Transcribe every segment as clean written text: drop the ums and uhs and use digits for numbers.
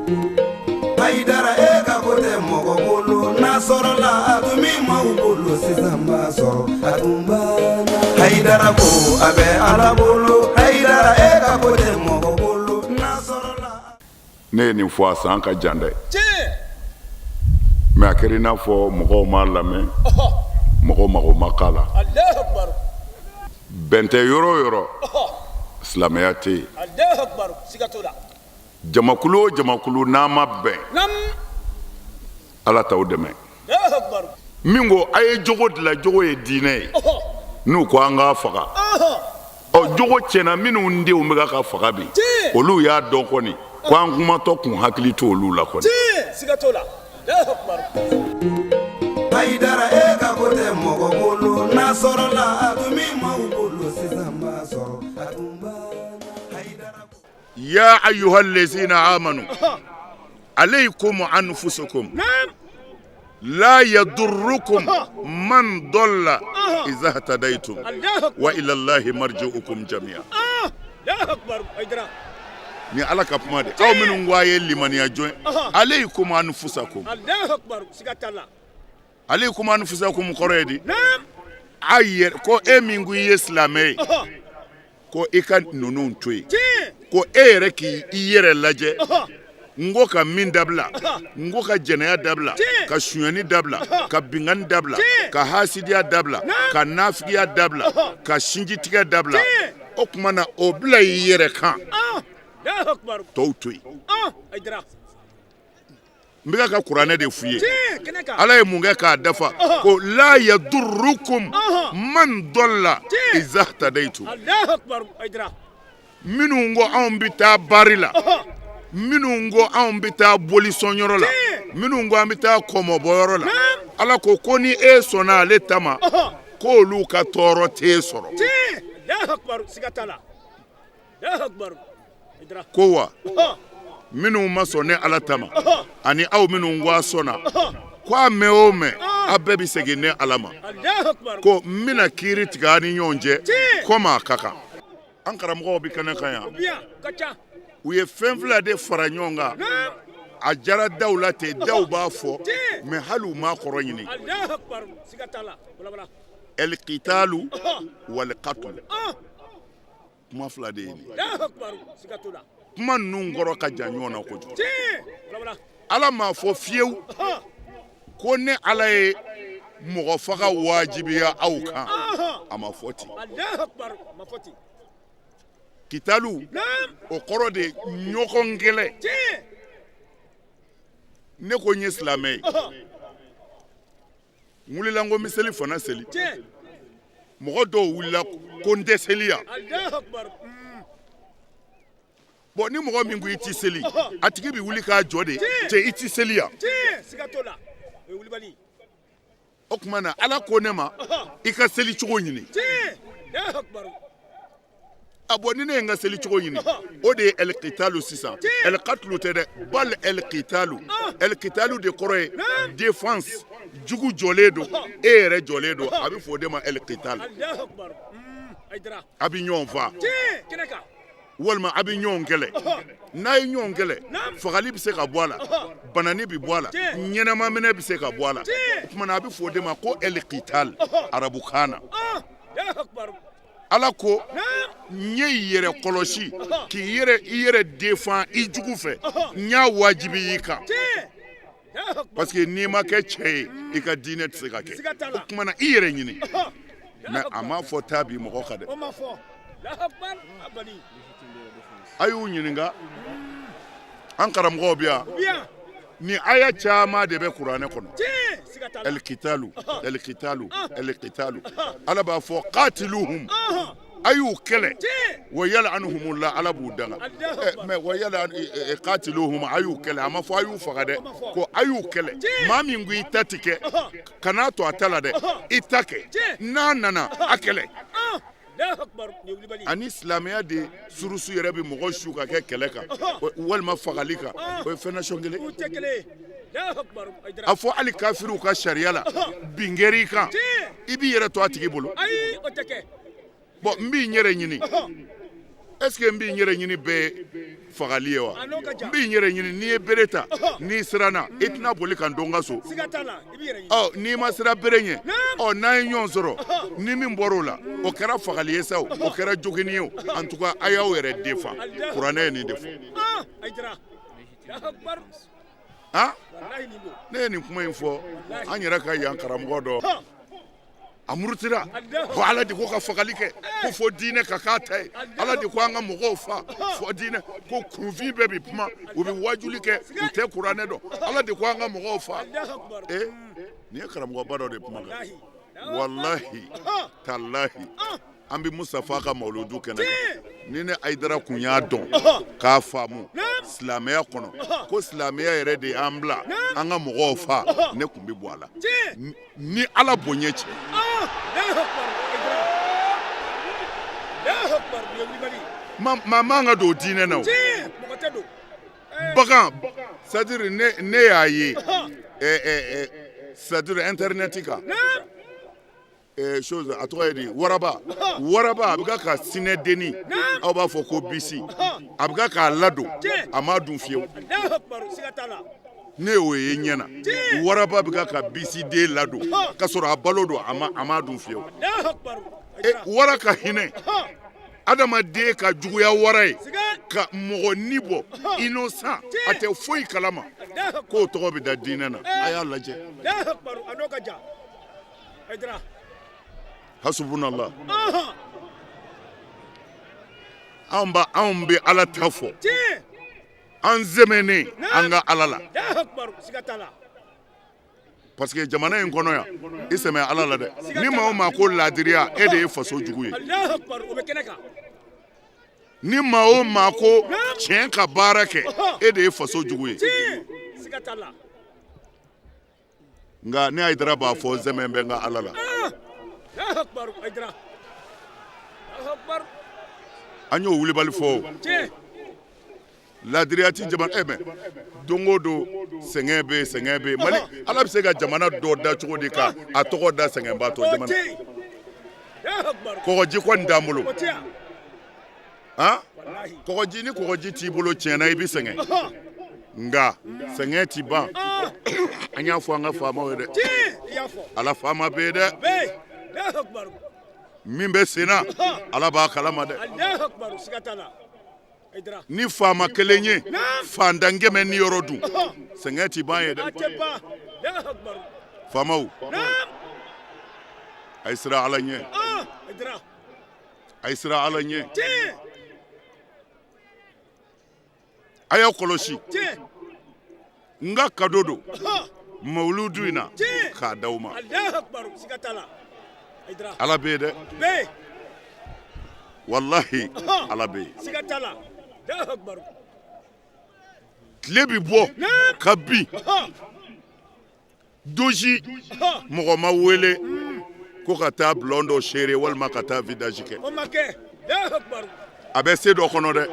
Hayidara e ka ko tɛ mɔgɔ bolo n'a sɔrɔla a tun bɛ maaw bolo sisan b'a sɔrɔ a tun banna Hayidara ko a bɛ Ala bolo Hayidara e ka ko tɛ mɔgɔ bolo n'a sɔrɔla. Ne ye nin fɔ a san ka jan dɛ mais a kɛra i n'a fɔ mɔgɔw m'a lamɛn, mɔgɔw mago ma k'a la. Bɛn tɛ yɔrɔ o yɔrɔ, silamɛya tɛ yen. Jamakulu o jamakulu n'a ma bɛn, Ala t'aw dɛmɛ. Min ko a ye jogo dilan, jogo ye diinɛ ye, n'u ko an k'a faga, ɔ jogo tiɲɛna minnu denw bɛ ka faga bi, olu y'a dɔn kɔni ko an kumatɔ kun hakili to olu la kɔni. Hayidara e ka ko tɛ mɔgɔ bolo n'a sɔrɔla a tun bɛ maaw bolo sisan b'a sɔrɔ a tun banna Hayidara. Ya ayyuha allazina amanu alaykum anfusakum la yadurrukum man dalla iza htadaytum wa ila Allahi marji'ukum jami'a. Ni Ala ka kuma de aw minnu ko a ye limaniya jɔn alaykum anfusakum alaykum anfusakum kɔrɔ ye di a yɛrɛ ko e min ko i ye silamɛ ye ko i ka ninnu to yen ko e yɛrɛ k'i i yɛrɛ lajɛ n ko ka min dabila n ko ka jɛnɛya dabila ka sonyani dabila ka binkanni dabila ka hasidiya dabila ka nafigiya dabila ka sinjitigɛ dabila o tuma na o bila i yɛrɛ kan tɔw to yen. N bɛ ka kuranɛ de f'u ye ala ye mun kɛ k'a dafa ko la yadurrukum man dalla iza htadaytum minnu ko anw bɛ taa bari la minnu ko anw bɛ taa bolisɔnyɔrɔ la minnu ko an bɛ taa kɔmɔbɔyɔrɔ la ala ko ko ni e sɔnna ale ta ma k'olu ka tɔɔrɔ t'e sɔrɔ ko wa minnu ma sɔn ne ala ta ma ani aw minnu ko a sɔnna ko a mɛn o mɛn a bɛɛ bɛ segin ne ala ma ko n bɛna kiiri tigɛ a ni ɲɔgɔn cɛ komi a ka kan an karamɔgɔw bɛ kɛnɛ kan yan u ye fɛn fila de fara ɲɔgɔn kan a jara daw la ten daw b'a fɔ mais hali u m'a kɔrɔ ɲini ɛlikitalu walikatulu kuma fila de ye nin kuma ninnu kɔrɔ ka jan ɲɔgɔn na kojugu ala m'a fɔ fiyewu ko ne ala ye mɔgɔ faga wajibiya aw kan a ma fɔ ten kitalu o kɔrɔ de ɲɔgɔn kɛlɛ ne ko n ye silamɛ ye n wulila n ko n bɛ selifana seli mɔgɔ dɔw wulila ko n tɛ seli yan bon ni mɔgɔ min ko i tɛ seli a tigi bɛ wuli k'a jɔ de cɛ i tɛ seli yan o tuma na ala ko ne ma i ka seli cogo ɲini a bon ni ne ye n ka seli cogo ɲini o de ye ɛlikitalu sisan ɛlikatulu tɛ dɛ bal ɛlikitalu ɛlikitalu de kɔrɔ ye défense jugu jɔlen don e yɛrɛ jɔlen don a bɛ fɔ o de ma ɛlikitalu a bɛ ɲɔgɔn faa walima a bɛ ɲɔgɔn kɛlɛ n'a ye ɲɔgɔn kɛlɛ fagali bɛ se ka bɔ a la banani bɛ bɔ a la ɲɛnamaminɛ bɛ se ka bɔ a la o tuma na a bɛ fɔ o de ma ko ɛlikitalu arabukan na ala ko n ye yɛrɛ kɔlɔsi k'i yɛrɛ i yɛrɛ défend i jugu fɛ n y'a wajibi i kan parce que n'i ma kɛ cɛ ye i ka diinɛ tɛ se ka kɛ o tuma na i yɛrɛ ɲini mais a m'a fɔ taa bin mɔgɔ kan dɛ a y'u ɲininka an karamɔgɔw bɛ yan ni aya caman de bɛ kuranɛ kɔnɔ ɛlikitalu ɛlikitalu ɛlikitalu ala b'a fɔ katiluhum a y'u kɛlɛ wa yal'anuhumula ala b'u danga mais wa yala katiluhum a y'u kɛlɛ a ma fɔ a y'u faga dɛ ko a y'u kɛlɛ maa min ko i ta ti kɛ kan'a to a ta la dɛ i ta kɛ n'a nana a kɛlɛ ani silamɛya de surusu yɛrɛ bɛ mɔgɔ su ka kɛ kɛlɛ kan walima fagali kan o ye fɛn nasɔn kelen a fɔ hali kafiriw ka sariya la bin kɛra i kan i b'i yɛrɛ to a tigi bolo bon n b'i yɛrɛ ɲini est ce que n b'i yɛrɛ ɲini bɛɛ ye fagali ye wa? N bɛ n yɛrɛ ɲini. N'i ye bere ta, n'i siranna, i tɛna boli ka n to n ka so. Ɔ, n'i ma siran bere ɲɛ, ɔ, n'an ye ɲɔgɔn sɔrɔ, ni min bɔra o la, o kɛra fagali ye sa, o o kɛra joginni ye o. En tout cas, a y'aw yɛrɛ défend. Kuranɛ ye nin de fɔ. Han, ne ye nin kuma in fɔ an yɛrɛ ka yan karamɔgɔ dɔ, a murutira ko Ala de ko ka fagali kɛ, ko fo diinɛ ka k'a ta ye, Ala de ko an ka mɔgɔw fa fo diinɛ, ko kunfin bɛɛ bi kuma, u bɛ wajuli kɛ, u tɛ kuranɛ dɔn, Ala de ko an ka mɔgɔw fa. E, nin ye karamɔgɔba dɔ de kuma kan. Walahi talahi, an bɛ Mustafa ka mawuludu kɛnɛ kan. Ni ne Hayidara kun y'a dɔn k'a faamu silamɛya kɔnɔ ko silamɛya yɛrɛ de y'an bila an ka mɔgɔw fa, ne kun bɛ bɔ a la ni Ala bonya cɛ. Maa man ka don diinɛ na o. Bagan, c'est à dire ne y'a ye, c'est à dire internet kan, chose, a tɔgɔ ye di, waraba, waraba a bɛ ka sinɛdenni, aw b'a fɔ ko bisi, a bɛ k'a ladon, a m'a dun fiyewu. Ne y'o ye ɲɛ na, waraba bɛ ka bisi den ladon ka sɔrɔ a balo don, a m'a dun fiyewu. Wara ka hinɛ, adamaden ka juguya wara ye ka mɔgɔ ni bɔ, innocent, a tɛ foyi kalama, k'o tɔgɔ bɛ da diinɛ na. A y'a lajɛ. Hasubunallah. Anw ba, anw bɛ Ala ta fɔ, an sɛmɛnen an ka Ala la, parce que jamana in kɔnɔ yan, i sɛmɛ Ala la dɛ. Ni maa o maa ko laadiriya, e de ye faso jugu ye. Ni maa o maa ko tiɲɛ ka baara kɛ, e de ye faso jugu ye. Nka ne Hayidara b'a fɔ, sɛmɛ bɛ n ka Ala la. An y'o wulibali fɔ, laadiriya ti jamana. Mɛ don o don sɛgɛn bɛ, sɛgɛn bɛ Mali. Ala bɛ se ka jamana dɔ da cogo di ka a tɔgɔ da sɛgɛnbaatɔ jamana? Kɔgɔji kɔni t'an bolo. Han, kɔgɔji, ni kɔgɔji t'i bolo, tiɲɛna, i bɛ sɛgɛn, nka sɛgɛn ti ban. An y'a fɔ an ka faamaw ye dɛ, Ala faama bɛ yen dɛ. Min bɛ sen na, Ala b'a kalama dɛ. Ni faama kelen ye fantan 100 ni yɔrɔ dun, sɛgɛn ti ban ye dɛ. Faamaw, a ye siran Ala ɲɛ, a ye siran Ala ɲɛ, a y'aw kɔlɔsi. N ka cadeau don mawuludu in na k'a d'aw ma. Ala bɛ yen dɛ, walahi Ala bɛ yen. Tile bɛ bɔ ka bin dosi, mɔgɔ ma wele ko ka taa bulon dɔ seere walima ka taa vidange kɛ. A bɛ se dɔ kɔnɔ dɛ,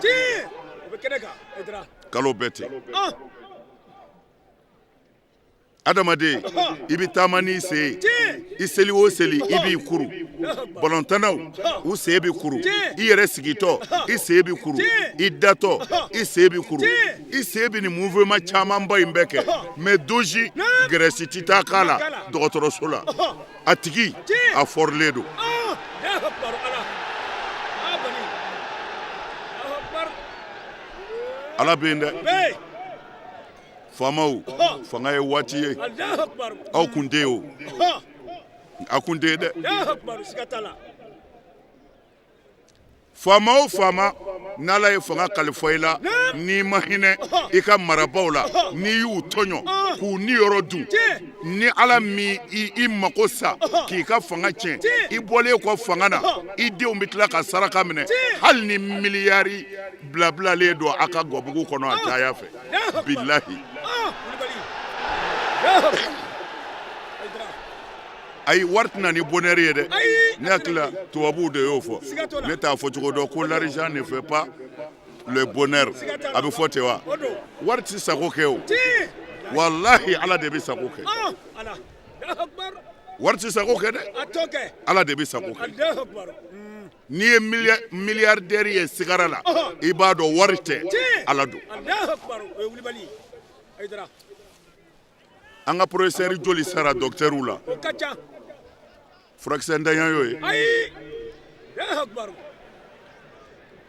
kalo bɛɛ ten. Adamaden, i bɛ taama n'i sen ye, i seli o seli, i b'i kuru. Balontannaw, u sen bɛ kuru. I yɛrɛ sigitɔ, i sen bɛ kuru. I datɔ, i sen bɛ kuru. I sen bɛ nin mouvement camanba in bɛɛ kɛ, mais dosi graisse ti taa k'a la dɔgɔtɔrɔso la. A tigi a fɔrilen don. Ala bɛ yen dɛ. Faamaw, fanga ye waati ye, aw kun tɛ yen o, a kun tɛ yen dɛ. Faama o faama, n'Ala ye fanga kalifa i la, n'i ma hinɛ i ka marabaaw la, n'i y'u tɔɲɔ k'u niyɔrɔ dun, ni Ala min i mako sa k'i ka fanga tiɲɛ, i bɔlen kɔ fanga na, i denw bɛ tila ka saraka minɛ, hali ni miliyari bilabilalen don a ka gwabugu kɔnɔ a caya fɛ. Bilahi, ayi, wari tɛna ni bonheur ye dɛ. Ne hakili la, tubabuw de y'o fɔ, ne t'a fɔ cogo dɔn, ko l'argent ne fait pas le bonheur. A bɛ fɔ ten wa? Wari tɛ sago kɛ o. Walahi, Ala de bɛ sago kɛ. Wari tɛ sago kɛ dɛ, Ala de bɛ sago kɛ. N'i ye milliardaire ye sigara la, i b'a dɔn wari tɛ, Ala don. An ka professeur joli sara docteur la? Furakisɛ ntanya y'o ye.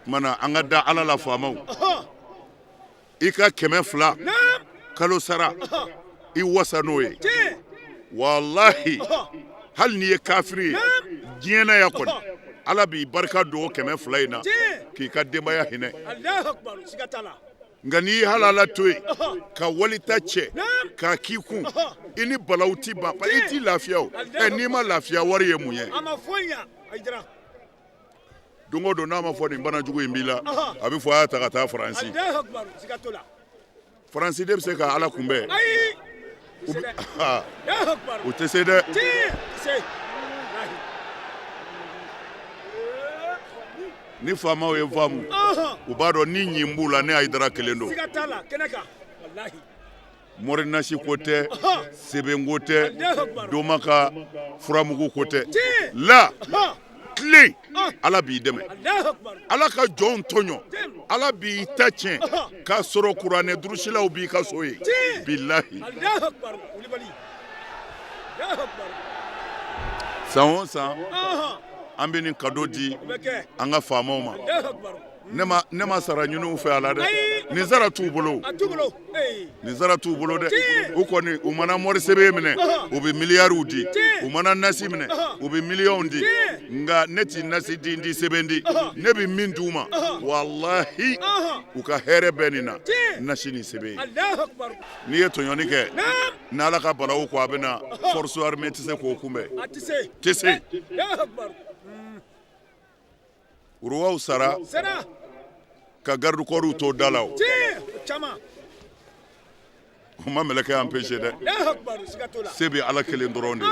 Tuma an ka da Ala la, faamaw. I ka 200 kalo sara, i wasa n'o ye. Walahi, hali n'i ye kafiri ye diɲɛ na yan kɔni, Ala b'i barika don o 200 in na k'i ka denbaya hinɛ. Nka n'i ye halala to yen ka walita cɛ k'a k'i kun, i ni balawu ti ban, i t'i lafiya. O ɛ, n'i ma lafiya, wari ye mun ye? Don o don n'a ma fɔ nin bana jugu in b'i la, a bɛ fɔ a y'a ta ka taa Faransi. Faransi de bɛ se ka Ala kunbɛn? U tɛ se dɛ. Ni faamaw ye faamu, u b'a dɔn ni ɲin b'u la, ne Hayidara kelen don. Mɔrinasi ko tɛ, sɛbɛnko tɛ, doma ka furamugu ko tɛ la. Tilen, Ala b'i dɛmɛ. Ala ka jɔnw tɔɲɔ, Ala b'i ta tiɲɛ k'a sɔrɔ kuranɛ durusilaw b'i ka so ye. Bilahi, san o san an bɛ nin kado di an ka faamaw ma. Ne ma sara ɲini u fɛ a la dɛ. Nin sara t'u bolo, nin sara t'u bolo dɛ. U kɔni, u mana mɔri sɛbɛn minɛ, u bɛ miliyariw di. U mana nasi minɛ, u bɛ miliyɔnw di. Nka ne ti nasi di, n ti sɛbɛn di. Ne bɛ min d'u ma, walahi, u ka hɛrɛ bɛ nin na, nasi ni sɛbɛn ye. N'i ye tɔɲɔni kɛ, n'Ala ka balawu ko a bɛ na, force armée tɛ se k'o kunbɛn, tɛ se. Roi sara ka garde corps to da la, o u ma mɛlɛkɛ empêcher dɛ. Se bɛ Ala kelen dɔrɔn de ye.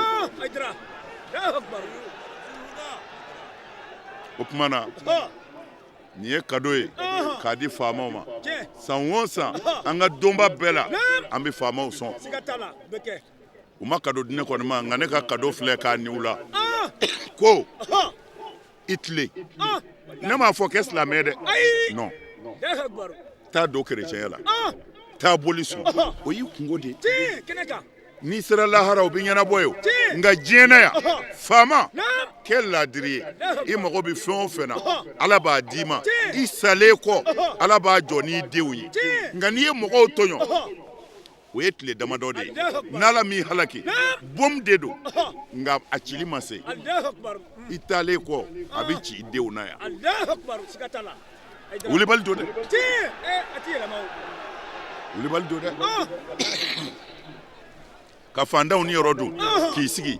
O tuma na, nin ye kado ye k'a di faamaw ma. San o san, an ka donba bɛɛ la, an bɛ faamaw sɔn. U ma kado di ne kɔni ma, nka ne ka kado filɛ k'a niw la ko i tilen. Ne m'a fɔ kɛ silamɛ dɛ, non. Taa don kerecɛnya la, taa boli sɔn, o y'i kungo de ye. N'i sera lahara, o bɛ ɲɛnabɔ ye. Nka diɲɛ na yan, faama, kɛ laadiri ye. I mago bɛ fɛn o fɛn na, Ala b'a d'i ma. I salen kɔ, Ala b'a jɔ n'i denw ye. Nka n'i ye mɔgɔw tɔɲɔ, o ye tile damadɔ de ye. N'Ala m'i halaki, bom de don, nka a cili ma se. I taalen kɔ, a bɛ ci i denw na yan. Wulibali don dɛ, wulibali don dɛ. Ka fantanw ni yɔrɔ dun k'i sigi,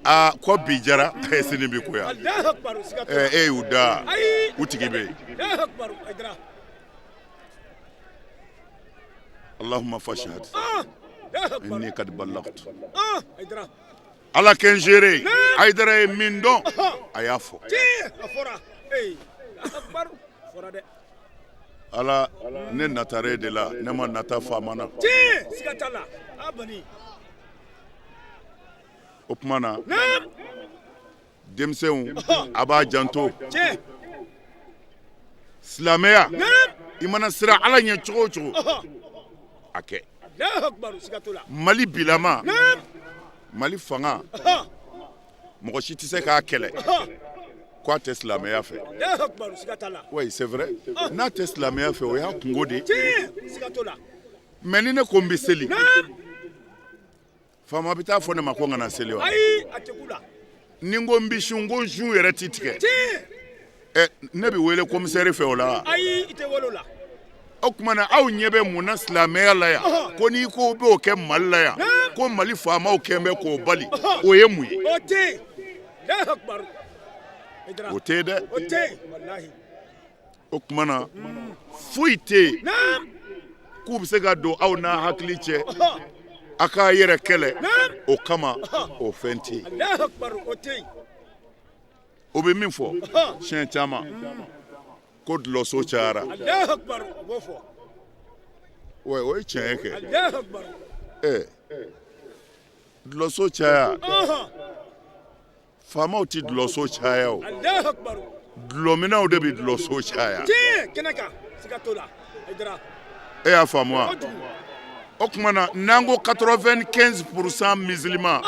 aa, ko bi jara, sini bi goya. E y'u da, u tigi bɛ yen. Allahumma fashhad inni kad ballagtu. Ala kɛ n seere ye, Hayidara ye min dɔn, a y'a fɔ. Ala, ne natara e de la, ne ma nata faama na. O tuma na, denmisɛnw, a b'a janto silamɛya. I mana siran Ala ɲɛ cogo o cogo, a kɛ. Mali bilama, Mali fanga, mɔgɔ si tɛ se k'a kɛlɛ ko a tɛ silamɛya fɛ. Oui, c'est vrai, n'a tɛ silamɛya fɛ, o y'a kungo de ye. Mais ni ne ko n bɛ seli, faama bɛ taa fɔ ne ma ko n kana seli wa? Ni n ko n bɛ sun, ko n sun yɛrɛ ti tigɛ, ɛ, ne bɛ wele commissaire fɛ o la? O tuma na, aw ɲɛ bɛ mun na silamɛya la yan, ko n'i ko b'o kɛ Mali la yan, ko Mali faamaw kɛn bɛ k'o bali? O ye mun ye? O tɛ dɛ. O tuma na, foyi tɛ yen k'u bɛ se ka don aw n'a hakili cɛ, a k'a yɛrɛ kɛlɛ o kama, o fɛn tɛ yen. O bɛ min fɔ siɲɛ caman, ko dulɔso cayara, o ye tiɲɛ ye kɛ. Ɛ, dulɔso caya, faamaw tɛ dulɔso caya o. Dulɔminnaw de bɛ dulɔso caya. E y'a faamu wa? O tuma na n'an ko 95% musulman,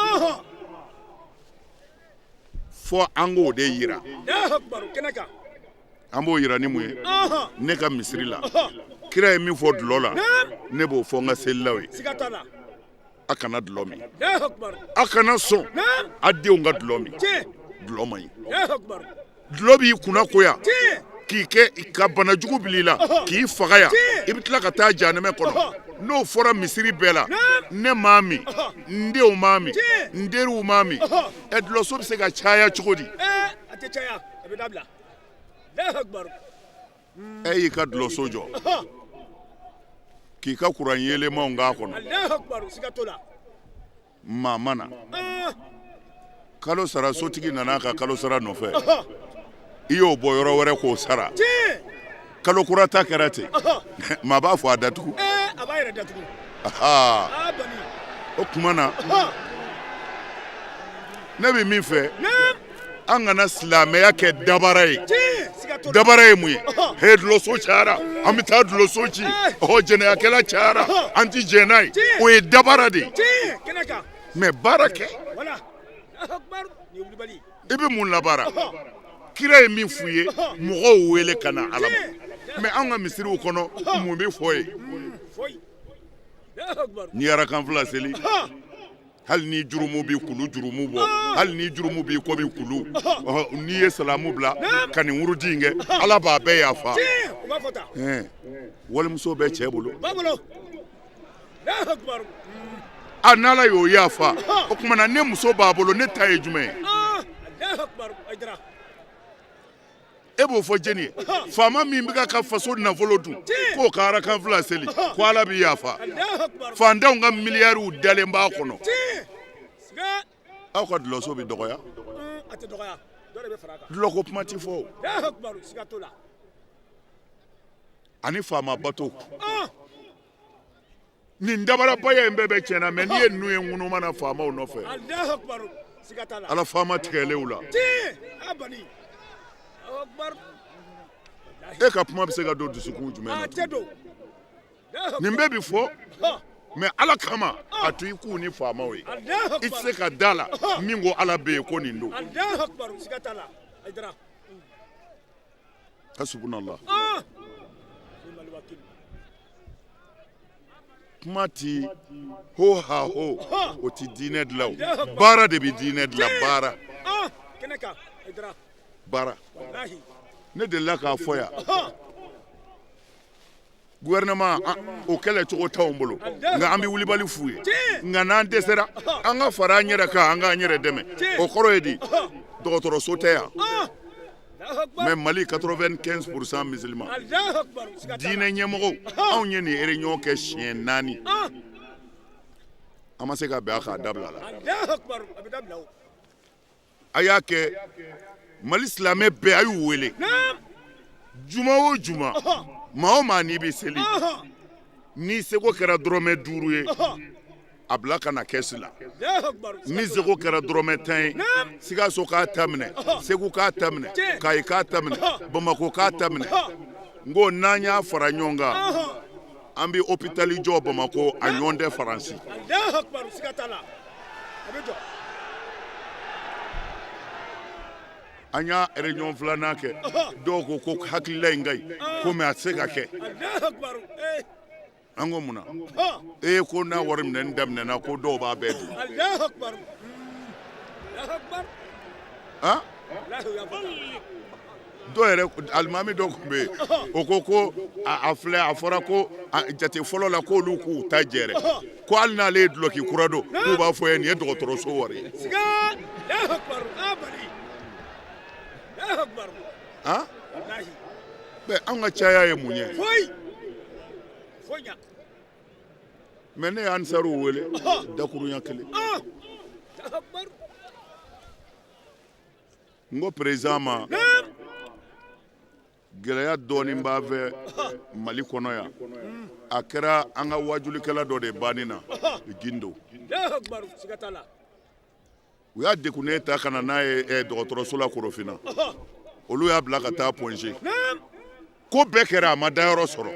fo an k'o de yira. An b'o yira ni mun ye? Ne ka misiri la, kira ye min fɔ dulɔ la, ne b'o fɔ n ka selilaw ye. A kana dulɔ min, a kana sɔn a denw ka dulɔ min. Dulɔ man ɲi. Dulɔ b'i kunna goya, k'i kɛ ka bana jugu bil'i la, k'i faga yan, i bɛ tila ka taa jahanɛmɛ kɔnɔ. N'o fɔra misiri bɛɛ la, ne m'a min, n denw m'a min, n teriw m'a min, ɛ dulɔso bɛ se ka caya cogo di? E y'i ka dulɔso jɔ k'i ka kuran yeelenmaw k'a kɔnɔ, maa ma na. Kalo sara, sotigi nana a ka kalo sara nɔfɛ, i y'o bɔ yɔrɔ wɛrɛ k'o sara. Kalo kura ta kɛra ten, maa b'a fɔ a datugu. O tuma na ne bɛ min fɛ, an kana silamɛya kɛ dabara ye. Dabara ye mun ye? He, dulɔso cayara, an bɛ taa dulɔso ci. Ɔhɔ, jɛnɛyakɛla cayara, an ti jɛn n'a ye. O ye dabara de ye. Mais baara kɛ, i bɛ mun labaara? Kira ye min f'u ye, mɔgɔw wele ka na Ala ma. Mais an ka misiriw kɔnɔ, mun bɛ fɔ ye? N'i arakan fila seli, hali ni jurumu b'i kulu jurumu bɔ, hali ni jurumu b'i komi kulu, n'i ye salamu bila ka nin wurudi in kɛ, Ala b'a bɛɛ yafa. Walimuso bɛ cɛ bolo, a n'Ala y'o yafa, o tuma na ne muso b'a bolo, ne ta ye jumɛn ye? E b'o fɔ jɛni ye? Faama min bɛ ka faso nafolo dun, k'o ka arakan fila seli ko Ala bɛ yafa. Faantanw ka miliyariw dalen b'a kɔnɔ. Aw ka dulɔso bɛ dɔgɔya? Dulɔko kuma tɛ fɔ o. Ani faama bato nin dabarabaya in bɛɛ bɛ tiɲɛ na. Mais n'i ye ninnu ye ŋunuma na faamaw nɔfɛ, Ala faama tigɛlenw la, e ka kuma bɛ se ka don dusukun jumɛn na? Nin bɛɛ bɛ fɔ, mais Ala kama, a to i k'u ni faamaw ye. I tɛ se ka da la min ko Ala bɛ yen ko nin don. Hasubunallah. Kuma ti ho ha ho, o ti diinɛ dilan. O baara de bɛ diinɛ dilan. Baara, baara. Ne delila k'a fɔ yan, gouvernement, o kɛlɛ cogo t'anw bolo, nka an bɛ wulibali f'u ye. Nka n'an dɛsɛra, an ka fara an yɛrɛ kan, an k'an yɛrɛ dɛmɛ. O kɔrɔ ye di? Dɔgɔtɔrɔso tɛ yan, mais Mali 95% musulman. Diinɛ ɲɛmɔgɔw, anw ye nin réunion kɛ siɲɛ 4, an ma se ka bɛn a k'a dabila la. A y'a kɛ Mali silamɛ bɛɛ, a y'u wele juma o juma. Maa o maa n'i bɛ seli, n'i seko kɛra dɔrɔmɛ 5 ye, a bila ka na kɛsi la. Min seko kɛra dɔrɔmɛ 10 ye, Sikaso k'a ta minɛ, Segu k'a ta minɛ, Kayi k'a ta minɛ, Bamakɔ k'a ta minɛ. N ko n'an y'a fara ɲɔgɔn kan, an bɛ hôpital jɔ Bamakɔ, a ɲɔgɔn tɛ Faransi. An y'a réunion filanan kɛ, dɔw ko ko hakilila in ka ɲi ko, mais a tɛ se ka kɛ. An ko mun na? E ko n'a wari minɛni daminɛna, ko dɔw b'a bɛɛ dun. Han, dɔw yɛrɛ, alimami dɔ tun bɛ yen, o ko ko a filɛ, a fɔra ko jate fɔlɔ la k'olu k'u ta jɛrɛ, ko hali n'ale ye dulɔki kura don, k'u b'a fɔ ye nin ye dɔgɔtɔrɔso wari ye. Han, bɛn an ka caya ye mun ye? Mais ne ye ansaruw wele dakurunya kelen, n ko président ma, gɛlɛya dɔɔnin b'a fɛ Mali kɔnɔ yan. A kɛra an ka wajulikɛla dɔ de banni na Gindo. U y'a degunnen ta ka na n'a ye dɔgɔtɔrɔso la Korofina. Olu y'a bila ka taa Point G. Ko bɛɛ kɛra, a ma dayɔrɔ sɔrɔ.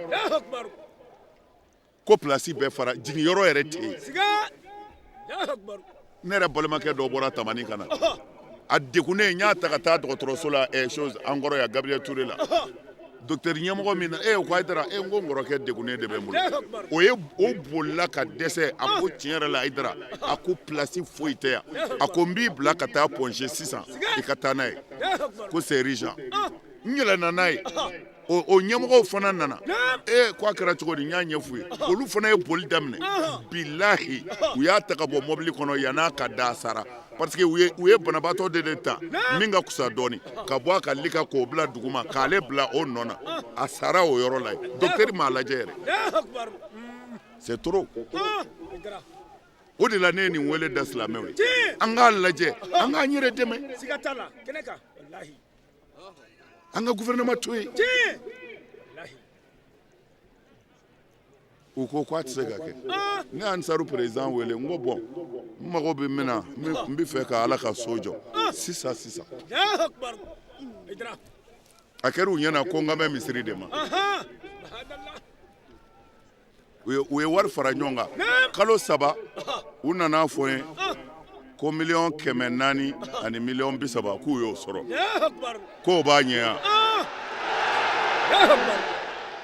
Ko place bɛɛ fara, jiginyɔrɔ yɛrɛ tɛ yen. Ne yɛrɛ balimakɛ dɔ bɔra Tamani ka na, a degunnen, n y'a ta ka taa dɔgɔtɔrɔso la, chose an kɔrɔ yan, Gabriel Touré la. Docteur ɲɛmɔgɔ min na, e ko Hayidara, e n ko n kɔrɔkɛ degunnen de bɛ n bolo. O ye o bolila ka dɛsɛ. A ko tiɲɛ yɛrɛ la Hayidara, a ko place foyi tɛ yan. A ko n b'i bila ka taa Point G sisan, i ka taa n'a ye, ko c'est urgent. N yɛlɛnna n'a ye. O ɲɛmɔgɔw fana nana, ee ko a kɛra cogo di? N y'a ɲɛf'u ye, olu fana ye boli daminɛ. Bilahi, u y'a ta ka bɔ mɔbili kɔnɔ yann'a ka da, a sara, parce que u ye banabaatɔ de ta min ka kusa dɔɔni ka bɔ a ka lit kan k'o bila duguma, k'ale bila o nɔ na. A sara o yɔrɔ la yen, docteur m'a lajɛ yɛrɛ. C'est trop. O de la ne ye nin wele da silamɛw ye, an k'a lajɛ, an k'an yɛrɛ dɛmɛ, an ka gouvernement to yen. U ko k'a tɛ se ka kɛ. Ne y'Ansaru président wele, n ko bon, n mago bɛ min na, n bɛ fɛ ka Ala ka so jɔ sisan sisan. A kɛra u ɲɛna ko n kan bɛ misiri de ma. U ye wari fara ɲɔgɔn kan, kalo 3, u nana fɔ n ye ko 400 miliyɔn ani 30 miliyɔn, k'u y'o sɔrɔ, k'o b'a ɲɛ yan.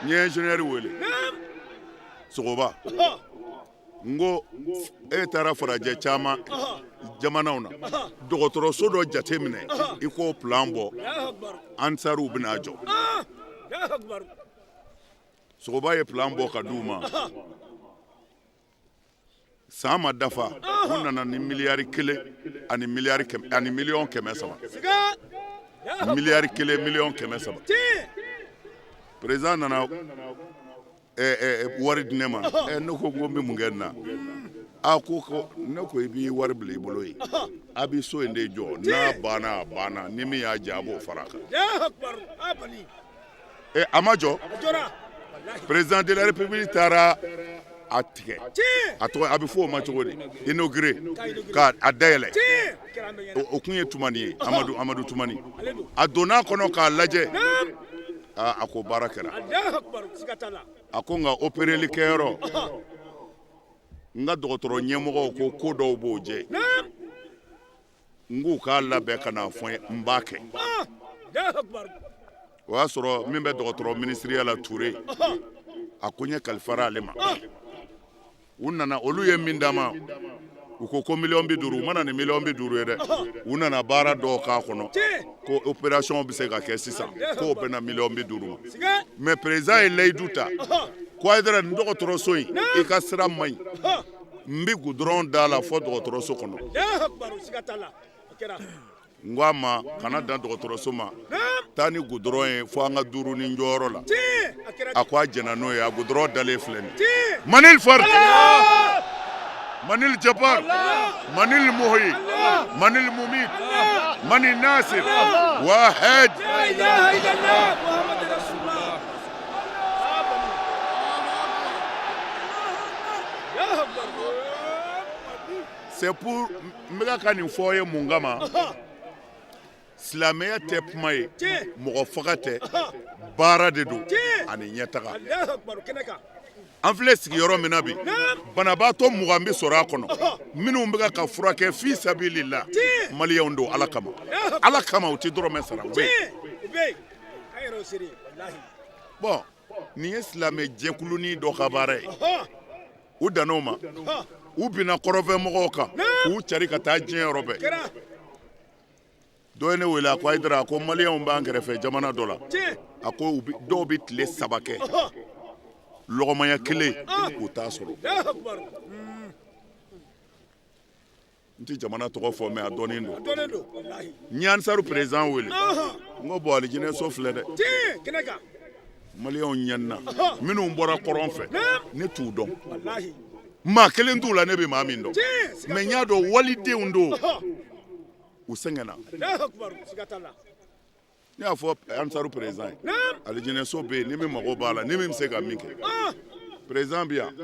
N ye ingénieur wele, Sogoba, n ko e taara farajɛ caman jamanaw na, dɔgɔtɔrɔso dɔ jate minɛ, i k'o plan bɔ, Ansaruw bɛna jɔ. Sogoba ye plan bɔ ka di u ma. San ma dafa, u nana ni miliyari 1 ani miliyari 100 ani 300 miliyɔn, miliyari 1 300 miliyɔn. Président nana wari di ne ma. Ne ko n bɛ mun kɛ nin na? A ko ne ko i b'i wari bila i bolo yen, a bɛ so in de jɔ, n'a banna a banna, ni min y'a jɛ a b'o fara a kan. A ma jɔ. Président de la République taara a tigɛ, a tɔgɔ a bɛ fɔ o ma cogo di, inauguré, ka a dayɛlɛ. O kun ye Tumani ye, Amadu Tumani. A donna a kɔnɔ k'a lajɛ, a ko baara kɛra. A ko nka opéreli kɛyɔrɔ, n ka dɔgɔtɔrɔ ɲɛmɔgɔw ko ko dɔw b'o jɛ, n k'u k'a labɛn ka n'a fɔ n ye, n b'a kɛ. O y'a sɔrɔ min bɛ dɔgɔtɔrɔ minisiriya la, Ture, a ko n ye kalifara ale ma. U nana, olu ye min d'a ma, u ko ko 50 miliyɔn. U ma na ni 50 miliyɔn ye dɛ, u nana baara dɔw k'a kɔnɔ, ko opération bɛ se ka kɛ sisan, k'o bɛnna 50 miliyɔn ma. Mais président ye layidu ta ko Hayidara, nin dɔgɔtɔrɔso in, i ka sira man ɲi, n bɛ goudron da la fɔ dɔgɔtɔrɔso kɔnɔ. N ko a ma, kana dan dɔgɔtɔrɔso ma, taa ni goudron ye fo an ka duuru ni jɔyɔrɔ la. A ko a jɛnna n'o ye. A goudron dalen filɛ nin. Manil fard, manil jabbar, manil muhyi, manil mumit, manil nasir, wahid. La ilaha illallah Muhammad Rasulullah. C'est pour n bɛ ka nin fɔ ye mun kama? Silamɛya tɛ kuma ye, mɔgɔ faga tɛ, baara de don ani ɲɛtaga. An filɛ sigiyɔrɔ min na bi, banabaatɔ 20 bɛ sɔrɔ a kɔnɔ minnu bɛ ka furakɛ fi sabilillah. Maliyɛnw don, Ala kama, Ala kama, u tɛ dɔrɔmɛ sara, u bɛ yen. Bon, nin ye silamɛ jɛkulunin dɔ ka baara ye. U dan'o ma, u binna kɔrɔfɛ mɔgɔw kan k'u cari ka taa diɲɛ yɔrɔ bɛɛ. Dɔ ye ne wele, a ko Hayidara, a ko maliyɛnw b'an kɛrɛfɛ jamana dɔ la, a ko dɔw bɛ tile 3 kɛ, lɔgɔmanya kelen u t'a sɔrɔ. N tɛ jamana tɔgɔ fɔ, mais a dɔnnen don. N ye Ansaru président wele, n ko bon, alijinɛso filɛ dɛ, maliyɛnw ɲɛnina minnu bɔra kɔrɔn fɛ, ne t'u dɔn, maa kelen t'u la ne bɛ maa min dɔn, mais n y'a dɔn walidenw don, u sɛgɛnna. Ne y'a fɔ Ansaru président ye, alijinɛso bɛ yen, ni min mago b'a la, ni min bɛ se ka min kɛ, président bɛ yan.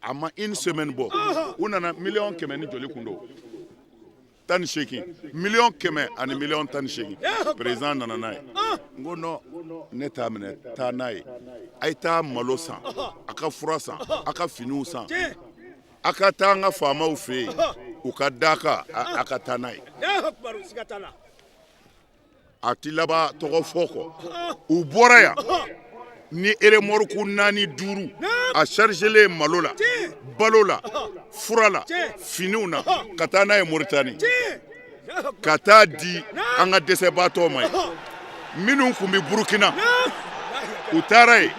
A ma une semaine bɔ, u nana 100 miliyɔn ni joli kun don. 180, 100 000 ani 18 000. Président nana n'a ye. N ko non, ne t'a minɛ, taa n'a ye. A ye taa malo san, a ka fura san, a ka finiw san, a ka taa an ka faamaw fɛ yen, u ka daka, a ka taa n'a ye. A ti laban tɔgɔ fɔ kɔ. U bɔra yan ni eremɔriku naani duuru a chargelen malo la, balo la, fura la, finiw na, ka taa n'a ye Moritani, ka taa di an ka dɛsɛbaatɔw ma yen. Minnu tun bɛ Burukina, u taara yen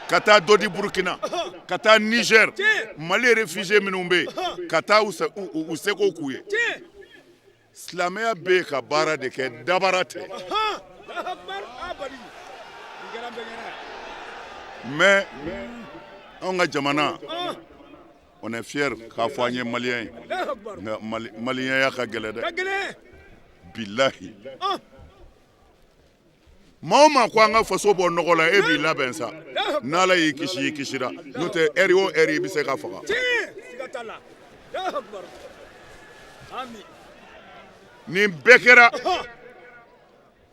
ka taa dɔ di Burukina, ka taa Niger, Mali réfugié minnu bɛ yen, ka taa u seko k'u ye. Silamɛya bɛ yen ka baara de kɛ, dabara tɛ. Mais anw ka jamana, on est fier k'a fɔ an ye malien ye, nka malienya ka gɛlɛn dɛ, bilahi. Maa o maa ko an ka faso bɔ nɔgɔ la, e b'i labɛn sa. N'Ala y'i kisi, i kisira. N'o tɛ, heure o heure i bɛ se ka faga. Nin bɛɛ kɛra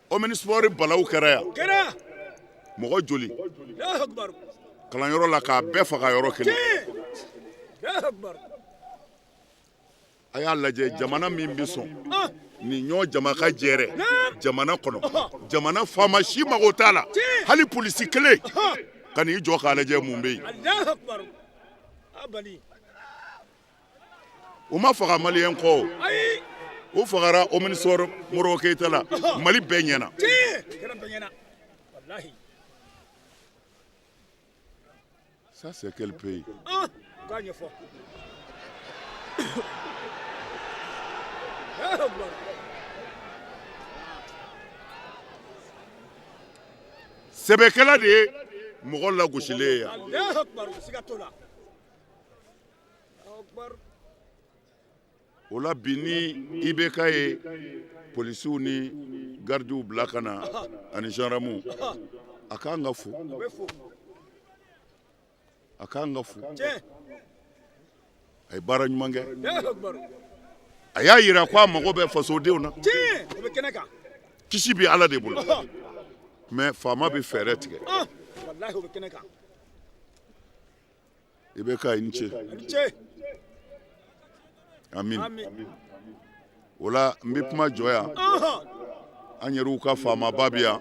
Omnisport, balawu kɛra yan, mɔgɔ joli kalanyɔrɔ la k'a bɛɛ faga yɔrɔ kelen. A y'a lajɛ, jamana min bɛ sɔn nin ɲɔ jama ka jɛrɛ jamana kɔnɔ, jamana faama si mago t'a la, hali polisi kelen ka n'i jɔ k'a lajɛ mun bɛ yen. U ma faga maliyɛn kɔ, o u fagara Omnisport Modibo Keyita la, Mali bɛɛ ɲɛna. Ça, c'est quel pays? K'a ɲɛfɔ. Sɛbɛkɛla de ye mɔgɔ lagosilen ye yan. Allahu akbar, siga t'o la. Allahu akbar. O la bi, ni IBK ye polisiw ni gardiw bila ka na ani gendarmew, a kan ka fo. A bɛ fo. A kan ka fo. Tiɲɛ. A ye baara ɲuman kɛ. Allahu akbar. A y'a yira ko a mago bɛ fasodenw na. Tiɲɛ, o bɛ kɛnɛ kan. Kisi bɛ Ala de bolo, mais faama bɛ fɛɛrɛ tigɛ. Walahi, o bɛ kɛnɛ kan. IBK, i ni ce. A ni ce. Amin. Amin. O la, n bɛ kuma jɔ yan. An yɛrɛw ka faamaba bɛ yan,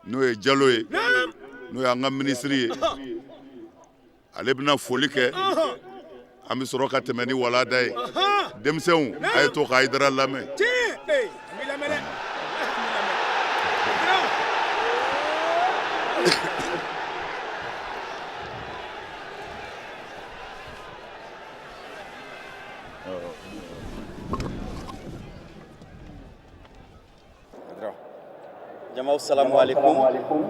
n'o ye Jalo ye, n'o y'an ka minisiri ye. Ale bɛna foli kɛ, an bɛ sɔrɔ ka tɛmɛ ni walada ye. Denmisɛnw, a ye to ka Hayidara lamɛn. Tiɲɛ, ee, an b'i lamɛn dɛ. Walahi, an b'i lamɛn. Bravo. Jamaw, salamu alaikum. Waaleykum